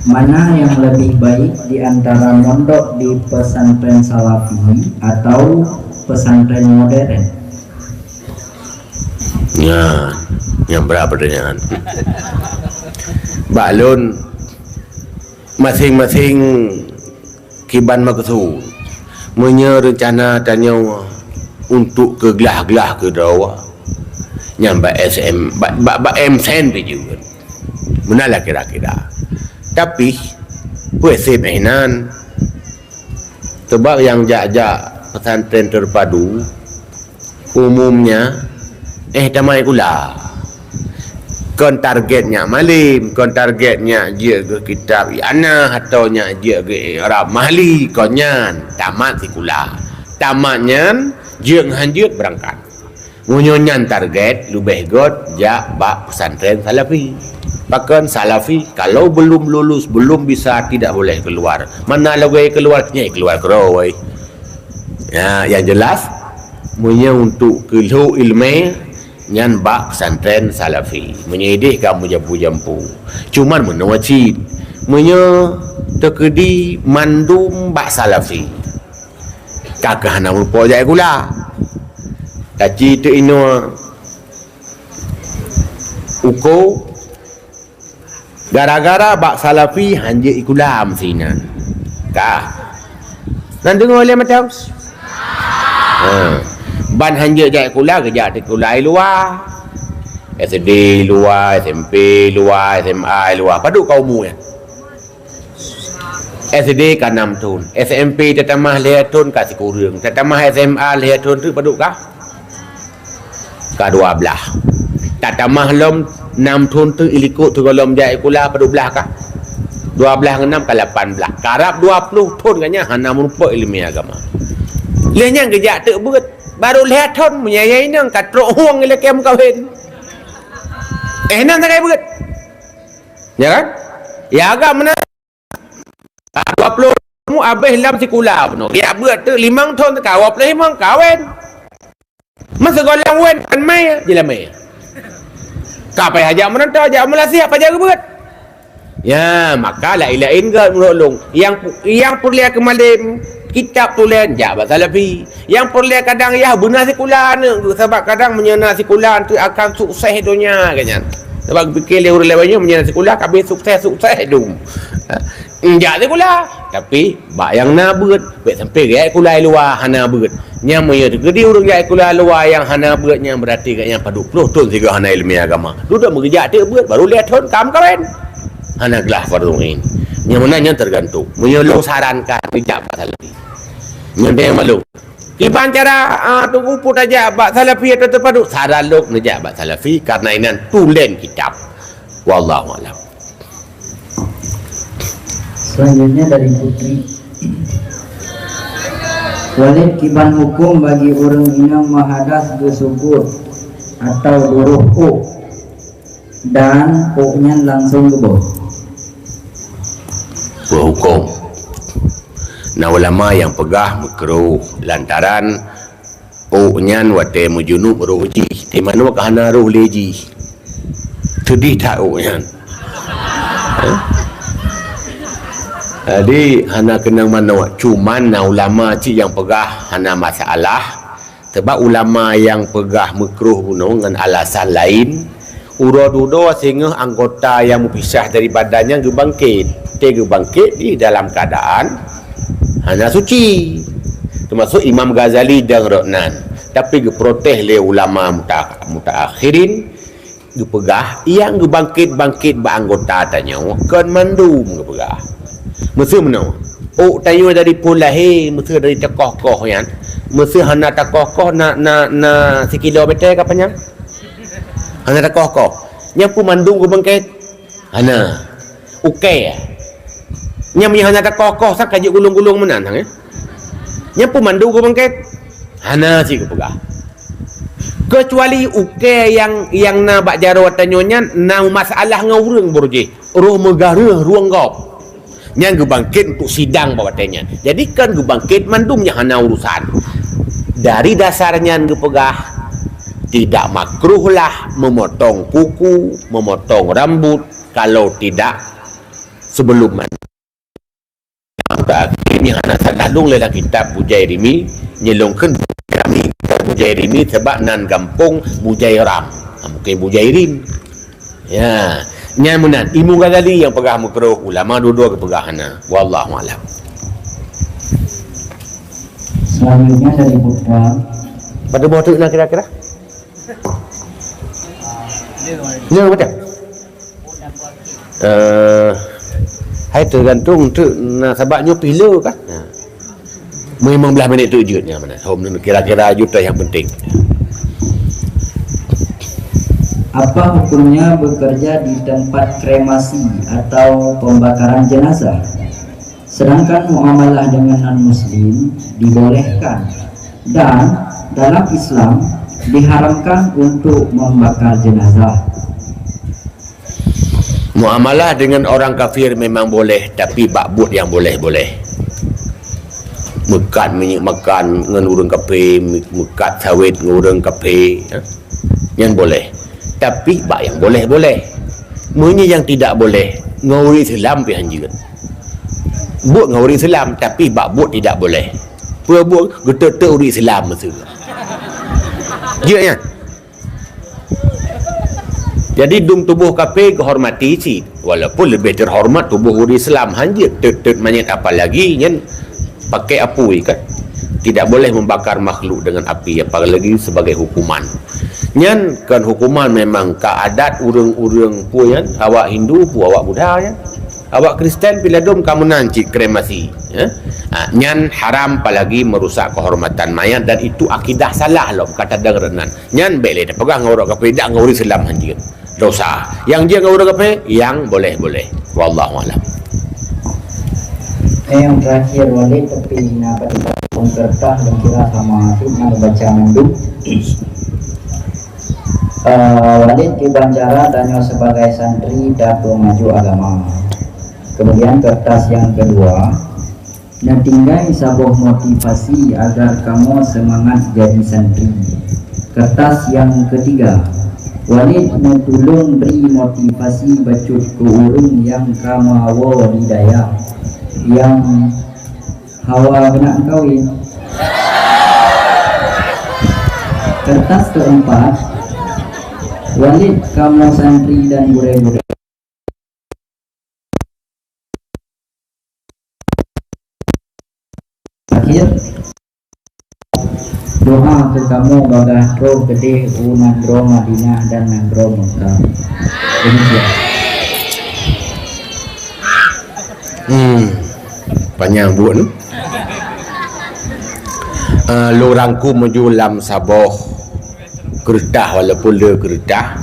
mana yang lebih baik di antara mondok di pesantren Salafi atau pesantren modern? Nyan, nyang brat pertanyaan. Bak lôn, masing-masing kiban meukeusud. Meunyoe reuncana tanyoe untuk keu glah-glah keudroe, nyan bak S M, bak, bak, bak M S N pih jeuet. Meunan lah kira-kira. Tapi, peue seb inan, Teubab nyang jak-jak pesantren terpadu, umumnya, eh, tamai sikula. Kon target nyak malem, kon target nyak jeuet keu kitab i'anah, atawa nyak jeuet keu i'rab mahli, kon nyan, tamat sikula. Tamat nyan, jeuet ngon han jeuet beurangkat. Meunyoe nyan target, leubeh göt jak bak pesantren Salafi. Pakon Salafi, kalau belum lulus, belum bisa, tidak boleh keluar. Mana lagée keluar? Nyan keluar keudroe. Ya, yang jelas, meunyoe untuk keu lhok ileumé, nyan bak pesantren Salafi. Meunyoe ideh ka meujampu-jampu. Cuman meunoe cit, meunyoe teukeudi mandum bak Salafi, ka keuh hana meurumpok jak sikula. Taci teuk inoe uko, gara-gara bak Salafi han jeuet sikula meusinan. Ka. Nan deungoe lé mantong? Ha. Ban han jeuet jak sikula, geujak sikula i luwa. S D i luwa, S M P i luwa, S M A i luwa. Padub ka umu nyan? S D ka nam thon, S M P tatamah lhée thon ka sikureueng, tatamah S M A lhée thon teuk padub ka? Ka dua blaih. Tatamah lom nam thon teuk i likot teuk gohlom jak sikula padub blaih ka? Dua blaih ngon nam ka lapan blaih. Karab dua ploh thon ka nyan hana meurumpok ileumé agama. Lheueh nyan geujak teuk beuet, barô lhée thon meunyan inong ka trok hueng ilakée meukawen. Eh, nan sagai beuet. Ya kan? Ya agak meunan. Dua ploh mu abéh lam sikula bunoe. Geujak beuet teuk limong thon teuka, dua ploh limong kawen. Meusigohlom wen kan mai, jeulamé. Ka payah jak meuranto, jak meulah siap pajan geubeuet. Ya, maka laén-laén göt meunurot lôn. Nyang, nyang peureulée keu malem, kitab tulen, jak bak Salafi. Nyang peureulée kadang yah beuna sikula aneuëk, sabab kadang meunyoe na sikula aneuëk akan sukses donya kan nyan. Sabab geupike lé ureuëng lawét nyoe meunyoe na sikula ka abéh sukses-sukses dum. Enjak sikula, tapi bak nyang na beuet, bék sampai geujak sikula i luwa hana beuet. Nyang meunyoe teukeudi ureuëng jak sikula luwa nyang hana beuet nyan, beurati gobnyan padub ploh thon sigoe hana iéleumé agama. Dudoe meugeujak teuk beuet, barô lhée thon ka meukawen. Hana glah fardhu ain. Nyang meunan nyan teugantung. Meunyoe lôn sarankan geujak bak Salafi. Nyan teuh nyang maklum. Kiban cara, ah, Teungku Pu tajak bak Salafi atau teupadu? Saran lôn neujak bak Salafi karena inan tulen kitab. Wallahu a'lam. Selanjutnya dari Putri. Walid, kiban hukum bagi ureuëng inong meuhadas geusukut atau duroh ôk dan ôk nyan langsung geuboh? Beuhuköm. Na ulama nyang peugah meukruh lantaran ôk nyan watée meujunub roh jih, di manoe ka hana roh lé jih. Teudih that ôk nyan. Hah? Jadi hana keunong manoe, cuman na ulama cit nyang peugah hana masalah. Teubab ulama nyang peugah meukruh bunoe ngon alasan laén, uroe dudoe singoh anggota nyang meupisah dari badan nyan geubangkét. Teugeubangkét di dalam keuadaan hana suci. Teumasok Imam Ghazali dan rot nan. Tapi geuprotes lé ulama muta-, mutaakhirin, geupeugah, nyang geubangkét-bangkét bak anggota tanyoe kon mandum geupeugah. Meuseu meunoe, Ôk tanyoe dari phon lahé, meuseu dari teukoh-koh nyan. Meuseu hana teukoh-koh na, na, na sikilo meter ka panyang? Hana teukoh-koh. Nyan peue mandum geubeungkét? Hana. Ukée. Nyan meunyo hana teukoh-koh, sa ka jeuet gulong-gulong meunan, eh? Nyan peue mandum geubeungkét? Hana cit geupeugah. Keucuali ukée nyang, nyang na bak jaroe tanyoe nyan na masalah ngon ureuëng baru jih. Roh meugaréh rueng gob. Nyan geubangkét untuk sidang bak watée nyan. Jadi, kon geubangkét mandum nyang hana urusan. Dari dasar nyan geupeugah, tidak makruhlah memotong kuku, memotong rambut kalau tidak sebelum mandi. Akhirnya hana salah lôn lé lam kitab Bujai Rimi, nyelongkeun kami kitab Bujai Rimi sebab nan gampông Bujai Ram. Ha, mungkin Bujai Rim. Ya, nyan meunan. Imam Ghazali nyang peugah makruh, ulama dua-dua geupeugah hana. Wallahu a'lam. Selanjutnya dari Putra. Pada boh tu na kira-kira? Ya, betul. Eh, hai tergantung tu na sabab nyoe pih le kan. Ha. Memang belah minit tu jeuet nyan mana. Hom kira-kira jeuet yang penting. Apa hukumnya bekerja di tempat kremasi atau pembakaran jenazah? Sedangkan muamalah dengan non-muslim dibolehkan dan dalam Islam diharamkan untuk membakar jenazah. Muamalah dengan orang kafir memang boleh, tapi bak buet nyang boleh-boleh. Meukat minyeuk makan ngon ureuëng kafé, meukat sawét ngon ureuëng kafé, ha? Nyan boleh. Tapi bak nyang boleh-boleh. Meunyoe nyang tidak boleh, ngon ureuëng Islam pih hanjeuet. Buet ngon ureuëng Islam, tapi bak buet tidak boleh. Peue buet? Geutot-tot ureuëng Islam meusu. Jeuet nyan. Jadi, dum tuboh kafé geuhormati cit, walaupun leubeh teuhormat tuboh ureuëng Islam, hanjeuet tot-tot manyét, apalagi nyan pakai apui kan. Tidak boleh membakar makhluk dengan api, apalagi sebagai hukuman. Nyan kan hukuman memang ka adat ureuëng-ureuëng peue nyan, awak Hindu peue, awak Buddha nyan. Awak Kristen pih ladôm ka meunan cit kremasi, ya. Ha, nyan haram apalagi merusak kehormatan mayat dan itu akidah salah lom kata dang renan. Nyan bék lé tapeugah ngon ureuëng kafé, dak ngon ureuëng Islam hanjeuet. Dosa. Yang jeuet ngon ureuëng kafé, yang boleh-boleh. Wallahu a'lam. Eh, yang terakhir, Walid, tapi na pada kertas dan kira sama cit, na baca mandum. Eh, Walid kiban cara tanyoe sebagai santri dapur maju agama. Kemudian kertas yang kedua, neutinggai saboh motivasi agar kamoe seumangat jadi santri. Kertas nyang ketiga, Walid neutulông bri motivasi bacut keu ureuëng nyang ka meuwoe di dayah nyang hawa keuneuk meukawen. Kertas keempat, Walid kamoe santri dan gurée-gurée. Akhir, doa keu kamoe bagaih troh keudeh u nanggroe Madinah dan nanggroe Mekah. Demikian. Hmm, panyang buet tu. Ah, lôn rangkum meunyoe lam saboh keureutah walaupun le keureutah.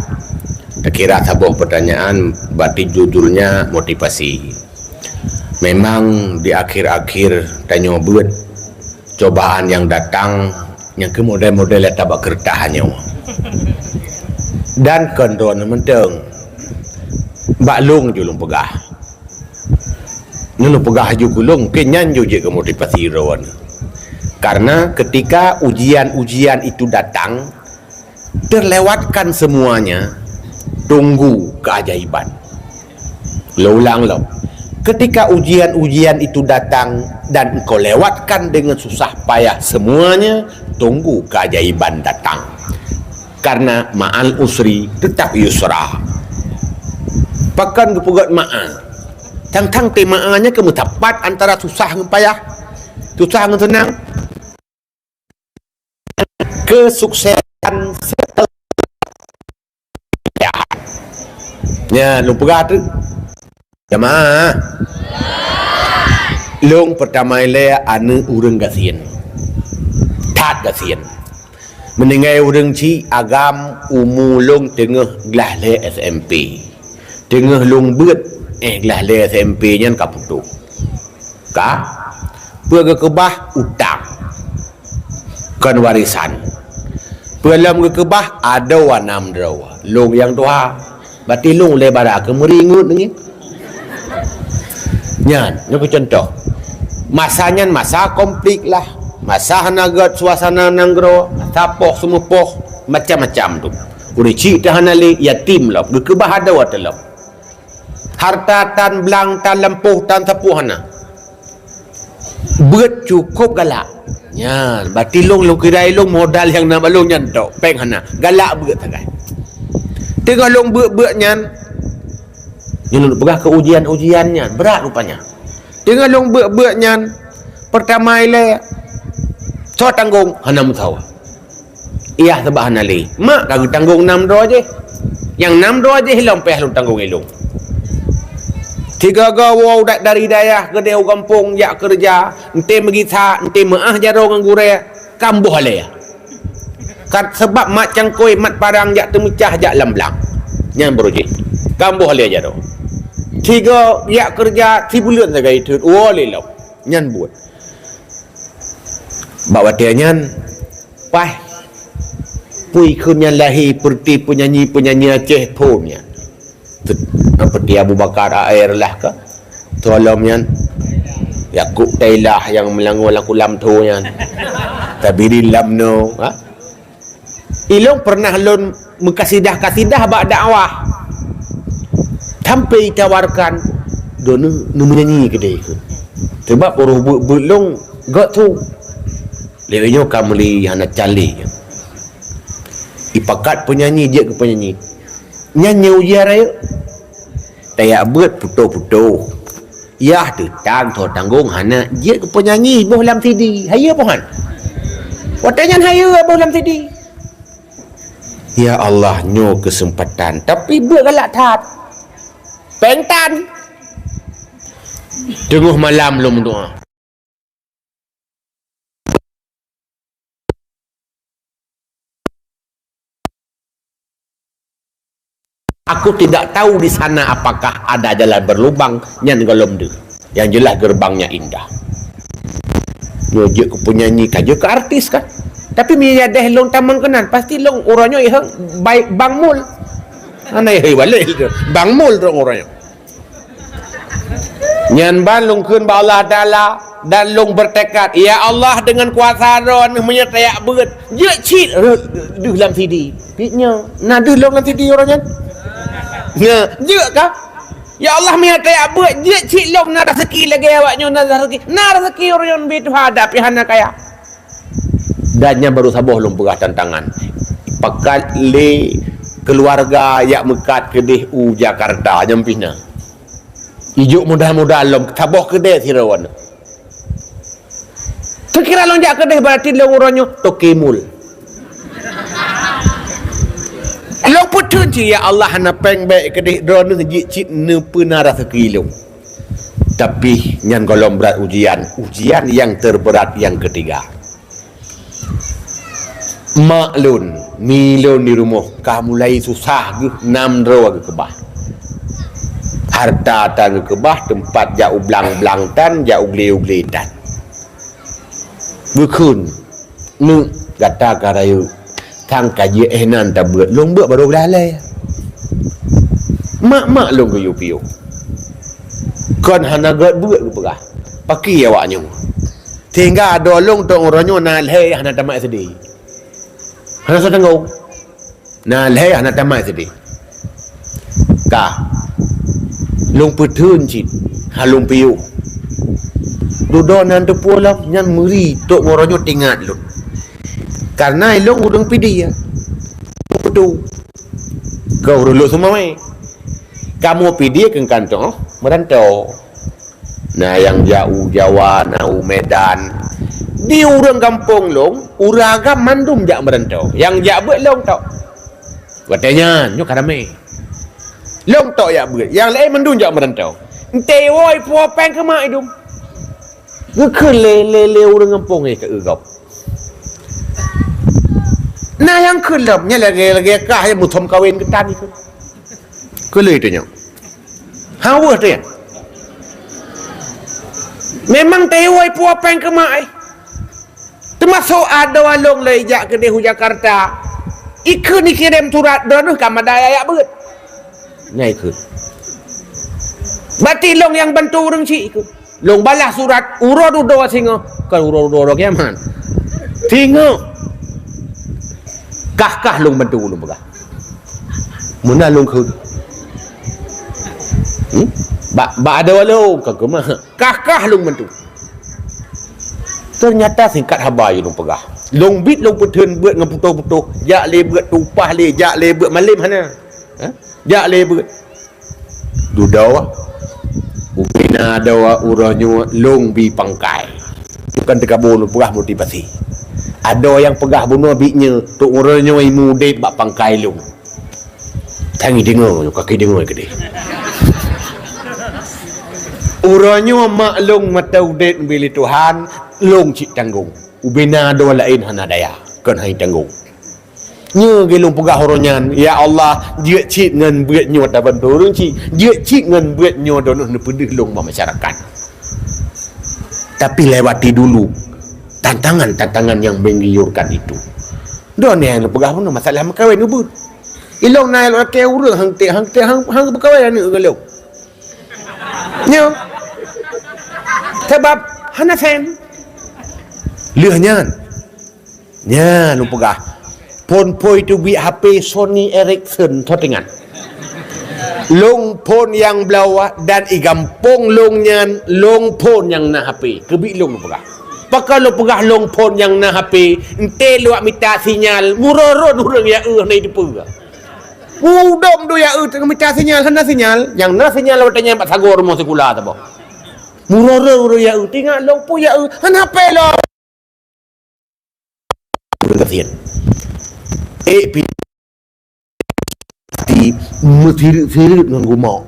Takira saboh pertanyaan, berarti judulnya motivasi. Memang di akhir-akhir tanyoe beuet cobaan nyang datang nyang keu model-model nyata bak keureutah nyoe. Dan kon droeneuh mantong, bak lôn ju lôn peugah. Nyoe lôn peugah ju keu lôn, mungkin nyan ju jeuet keu motivasi droeneuh. Karena ketika ujian-ujian itu datang, terlewatkan semuanya, tunggu keajaiban. Lôn ulang lom. Ketika ujian-ujian itu datang dan engkau lewatkan dengan susah payah semuanya, tunggu keajaiban datang. Karena ma'al usri tetap yusra. Pakon geupeugét ma'a? Tang-tang teuma'a nyan keu meusapat antara susah ngon payah, susah ngon seunang. Kesuksesan setelah. Ya, lôn peugah tu. Jamaah. Lôn peutama ilée aneuëk ureuëng gasien. That gasien. Meuninggai ureuëng chik agam umu lôn teungoh glah lhée S M P. Teungoh lôn beuet, eh, glah lhée S M P nyan ka putôh. Ka? Peue geukeubah utang. Kon warisan. Peue lom geukeubah adoe nam droe. Lôn nyang tuha. Berarti lôn lé bara keu meuri ngeut ngi. Nyan, nyoe keu contoh. Masa nyan masa konflik lah. Masa hana gét suasana nanggroe, masa poh seumeupoh, macam-macam tu. Ureuëng chik teuh hana lé, yatim lom, geukeubah adoe teuh lom. Harta tan blang, tan lampôh, tan sapeue hana. Beuet cukôp galak. Nyan, berarti lôn, lôn kira lôn modal nyang na bak lôn nyan tok, péng hana. Galak beuet sagai. Teungoh lôn beuet-beuet nyan, nyoe lôn peugah keu ujian-ujian nyan, brat rupanya. Teungoh lôn beuet-beuet nyan, peutama ilée, soe tanggong? Hana meusawa. Yah, sabab hana lé. Mak ka geutanggong nam droe jih. Nyang nam droe jih lom payah lôn tanggong ilôn. Sigoe-goe woe da-, dari dayah keudeh u gampông jak keureuja, enté meugisa, enté meuáh jaroe ngon gurée, ka meuboh lé. Ka sabab mat cangkôi, mat parang jak teumeucah jak lam blang. Nyan baroe jih. Ka meuboh lé jaroe. Sigoe jak keureuja sibuleuen sagai teut, woe lé lom. Nyan buet. Bak watée nyan, paih pui kheun nyan lahé peureuti peunyanyi-peunyanyi Aceh phon nyan. Seperti Abu Bakar A R lah ka. Tolom nyan. Yakub Tailah nyang meulangô lam kulam tho nyan. Tabirin Lamno, ha? Ilôn pernah lôn meukasidah-kasidah bak dakwah. Sampai ditawarkan, "Droeneuh neumeunyanyi keudeh." Sebab uroe beuet-beuet lôn gét su. Lewat nyoe ka meuli hana cali. Ipakat peunyanyi, jeuet keu peunyanyi. Nyan nyoe ujian rayeuk. Tajak beuet putôh-putôh. Yah teutang tho tanggong hana jeuet keu peunyanyi boh lam C D. Hayeue boh han. Watée nyan hayeue boh lam C D. Ya Allah, nyoe keuseumpatan. Tapi beuet galak that. Péng tan. Teungoh malam lôn meudoá. Aku tidak tahu di sana apakah ada jalan berlubang, nyan gohlom deuh. Yang jelas gerbangnya indah. Nyoe jeuet keu peunyanyi ka, jeuet keu artis kan. Tapi meunyo deh lôn tamong keunan, pasti lôn uroe nyoe ihong bai-, Bang Mul. Hana ihong balek tu. Bang Mul dong uroe nyoe. Nyan ban lôn kheun bak Allah Taala dan lôn bertekad, "Ya Allah, dengan kuasa Droeneuh meunyo tajak beuet, jeuet cit deuh lam C D." Pih nyoe, na deuh lôn lam C D uroe nyan? Nyoe, jeuet ka? "Ya Allah, meunyo tajak beuet, jeuet cit lôn na raseuki lagée awak nyoe na raseuki." Na raseuki uroe nyan bi tuha, tapi hana kaya. Dan nyan baru saboh lôn peugah tantangan. Pakat lé keuluwarga jak meukat keudeh u Jakarta, nyan pih na. Ijok modal-modal lom, saboh keudeh sidroe wan. Teukira lôn jak keudeh, berarti lôn uroe nyoe toke mul. Lôn peutheun cit, "Ya Allah, hana péng bék keudeh, Droeneuh jeuet cit neupeuna raseuki lôn." Tapi nyan gohlom brat ujian, ujian yang terberat yang ketiga. Mak lôn, mi lôn di rumoh ka mulai susah geuh, nam droe geukeubah. Harta tan geukeubah, teumpat jak u blang-blang tan, jak u gle-u gle tan. Geukheun, "Neuk, gata ka rayeuk, sang ka jeuet eh nan tabeuet, lôn beuet barô glah lhée." Mak-mak lôn geuyue piôh. Kon hana gét beuet geupeugah. Pakri awak nyoe. Sehingga adoe lôn tông uroe nyoe na lhée hana tamat S D. Hana soe tanggong. Na lhée hana tamat S D. Ka. Lôn peutheun cit, ha lôn piôh. Dudoe nan teupeue lom, nyan meuri tok uroe nyoe teuingat lôn. Karena ilôn ureuëng Pidie. Beutôi. Ka ureuëng Lhokseumawe. Kamoe Pidie keu kantong meurantau. Na nyang jak u Jawa, na u Medan. Di ureuëng gampông lôn, ureuëng agam mandum jak meurantau. Nyang jak beuet lôn tok. Watée nyan, nyoe ka ramé. Lôn tok jak beuet, nyang laén mandum jak meurantau. Enteuk woe puwoe péng keu mak idum. Geukheun lé, lé, lé ureuëng gampông nyan keu gob. Na nyang kheun lom, nyan lagée-lagée kah nyang muthom kawén geutan ikheun. Keu lé teuh nyoe. Haweueh teuh nyan. Memang teuh wai puwoe péng keu mak ai. Teumasok adoe lôn lé jak keudeh u Jakarta. Ikheun ikirém surat droeneuh ka madai ayak beuet. Nyan ikheun. Berarti lôn nyang bantu ureuëng chik ikheun. Lôn balah surat uroe dudoe singoh, kon uroe dudoe uroe kiamat. Singoh. Kah-kah lôn bantu lôn peugah. Meunan lôn kheun. Hmm? Bak, bak adoe lôn ka keumah. Kah-kah lôn bantu. Ternyata singkat haba lôn peugah. Lôn biet lôn peutheun beuet ngon putôh-putôh. Jak lé beuet tupah lé, jak lé beuet malém hana. Ha? Jak lé beuet. Dudoe, ubena adoe uroe nyoe lôn bi pangkai. Tukang teukabô lôn peugah motivasi. Adoe nyang peugah bunoe biet nyoe, trok uroe nyoe imu udeb bak pangkai lôn. Tangi deungoe, kaki deungoe keudeh. Uroe nyoe mak lôn mata udeb neubi lé Tuhan, lôn cit tanggong. Ubena adoe laén hana daya, kon hai tanggong. Nyoe geuh lôn peugah uroe nyan, "Ya Allah, jeuet cit ngon beuet nyoe tabantu ureuëng chik, jeuet cit ngon beuet nyoe droeneuh neupeudeuh lôn bak masyarakat." Tapi lewati dulu tantangan-tantangan yang menggiurkan itu. Droeneuh nyang neupeugah bunoe masalah meukawen ubeut. Ilong na ilong lakée ureuëng hang te, hang te, hang, hang beukawai aneuëk ngon lôn. Nyoe. Sabab hana sen. Lheueh nyan. Nyan lôn peugah. Phon phôi teubiet H P Sony Ericsson, soe teuingat. Lôn phon nyang bloe dan i gampông lôn nyan lôn phon nyang na H P. Keubiet lôn lôn peugah. Pakon lôn peugah lôn phon nyang na H P, enté luwat mita sinyal, murot-rot ureuëng ya eu hana jiteupeue. Udom dua ya eu teungoh mita sinyal, hana sinyal. Nyang na sinyal watée nyan bak sagoe rumoh sikula saboh. Murot-rot ureuëng ya eu, teuingat lôn peue ya eu, hana H P lôn. Ureuëng gasien. Eh, pi-, pasti meusireut-sireut ngon gumok.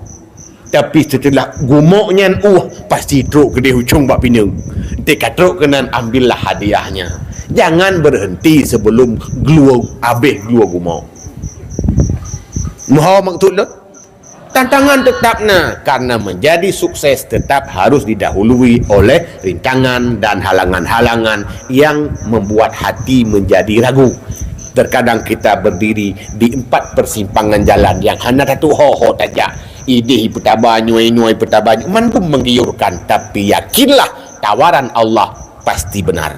Tapi seuteulah gumok nyan uh, pasti trok keudeh ujong bak pineung. Enté ka trok keunan, ambillah hadiahnya. Jangan berhenti sebelum glue, habéh glue gumok. Meuho maksud lôn? Tantangan tetap na, karena menjadi sukses tetap harus didahului oleh rintangan dan halangan-halangan yang membuat hati menjadi ragu. Terkadang kita berdiri di empat persimpangan jalan yang hana tatu'oh ho-ho tajak. Idéh ipeutaba nyoe, inoe ipeutaba nyoe, mandum menggiurkan, tapi yakinlah tawaran Allah pasti benar.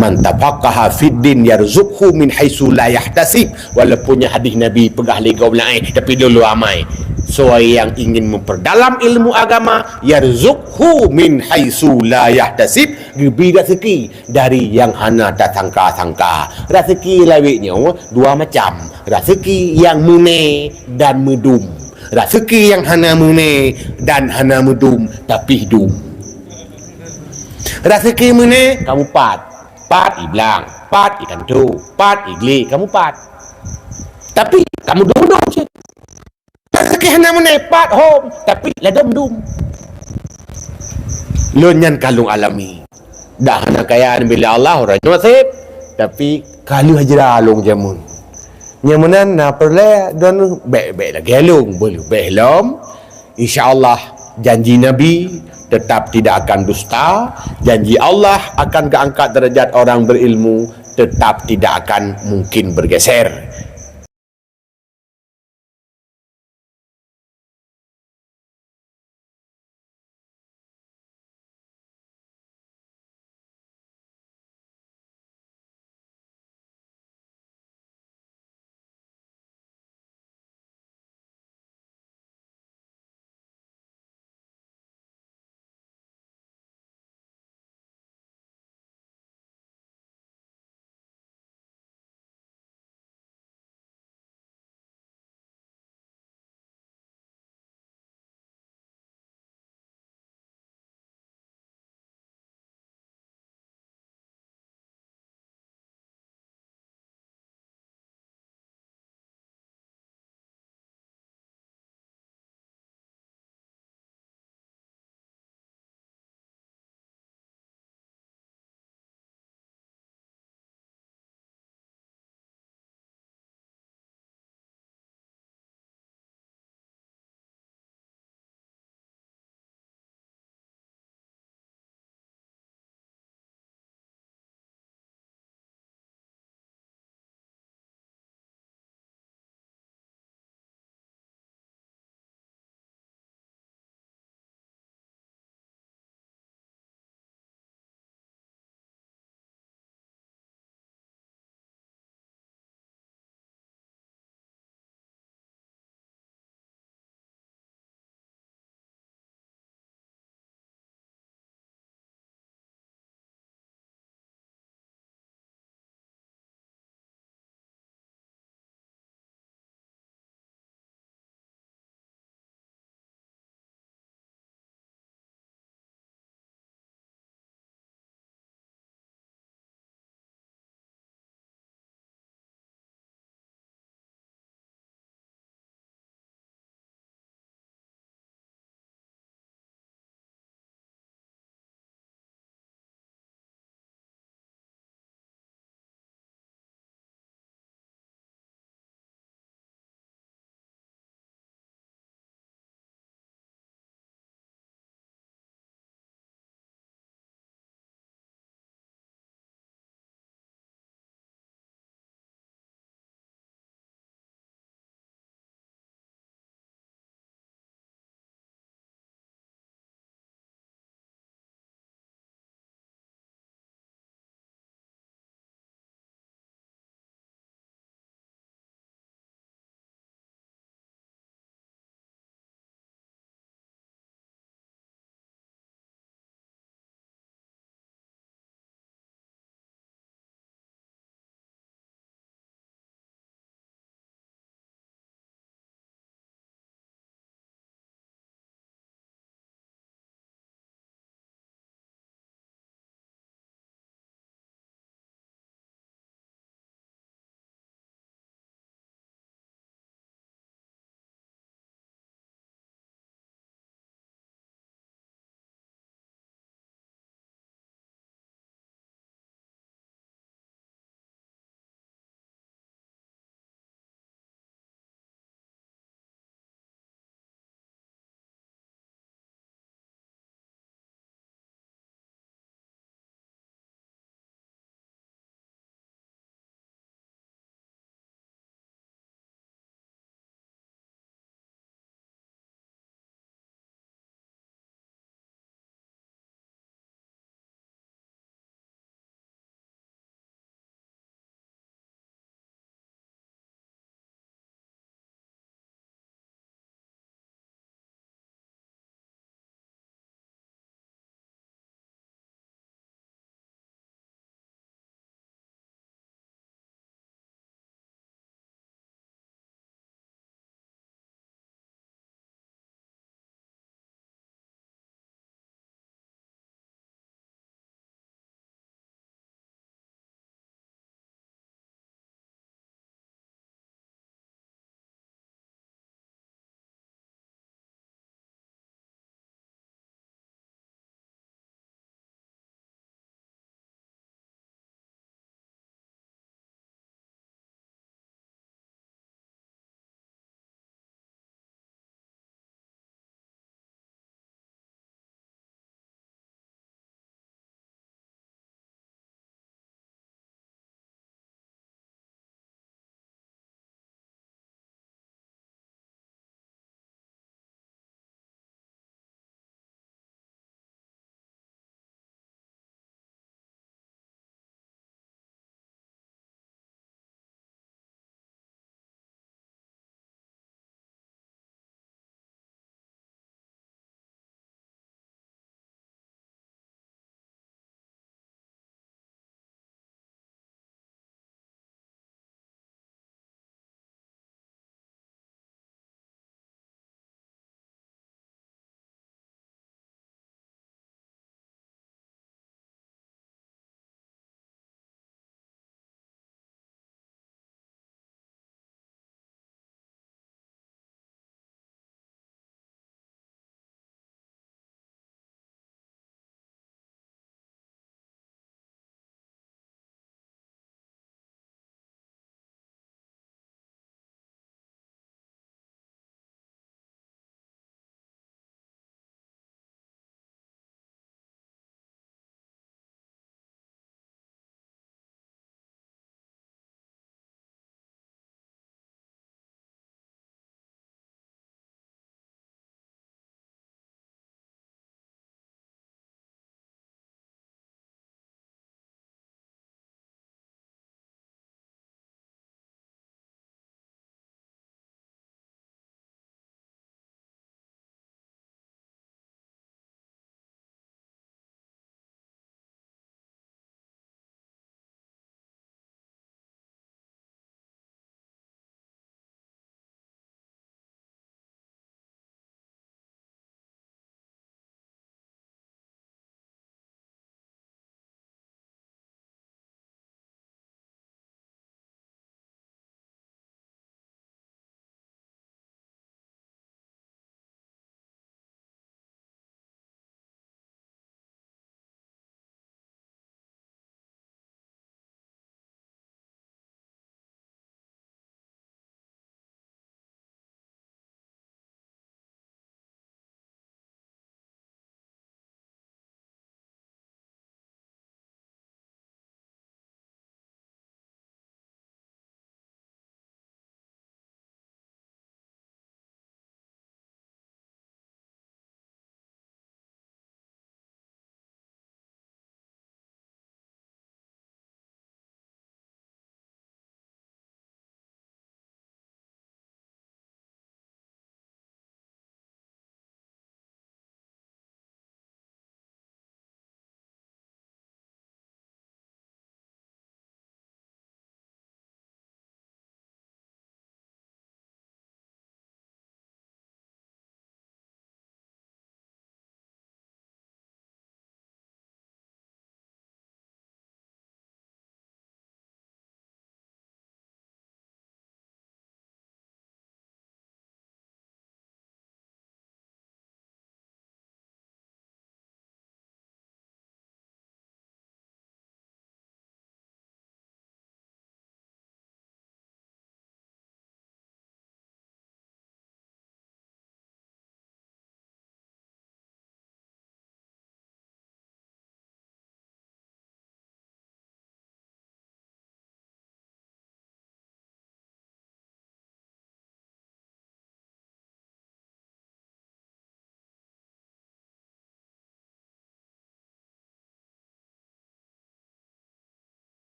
"Man tafaqaha fid din yarzuqhu min haitsu la yahtasib." Walaupun nyan hadis Nabi peugah lé gob laén, tapi lôn lôn amai. Soe nyang ingin memperdalam ilmu agama, yarzuqhu min haitsu la yahtasib, geubri raseuki dari nyang hana tasangka-sangka. Raseuki lawét nyoe dua macam, raseuki nyang meuné dan meudum. Raseuki nyang hana meuné dan hana meudum, tapi dum. Raseuki meuné, kamu pat. Pat i blang, pat i kantô, pat i glé, kamu pat. Tapi, kamu dum-dum cit. Raseuki hana meuné, pat hom, tapi ladom dum. Lôn nyan ka lôn alami. Dah hana kaya bila Allah, uroe nyoe sép, tapi ka lheueh jra lôn jameun. Nyang meunan na peureulée droeneuh bék-bék lagée lôn, beuleubeh lom. Insya Allah, janji Nabi tetap tidak akan dusta, janji Allah akan geuangkat derajat orang berilmu tetap tidak akan mungkin bergeser.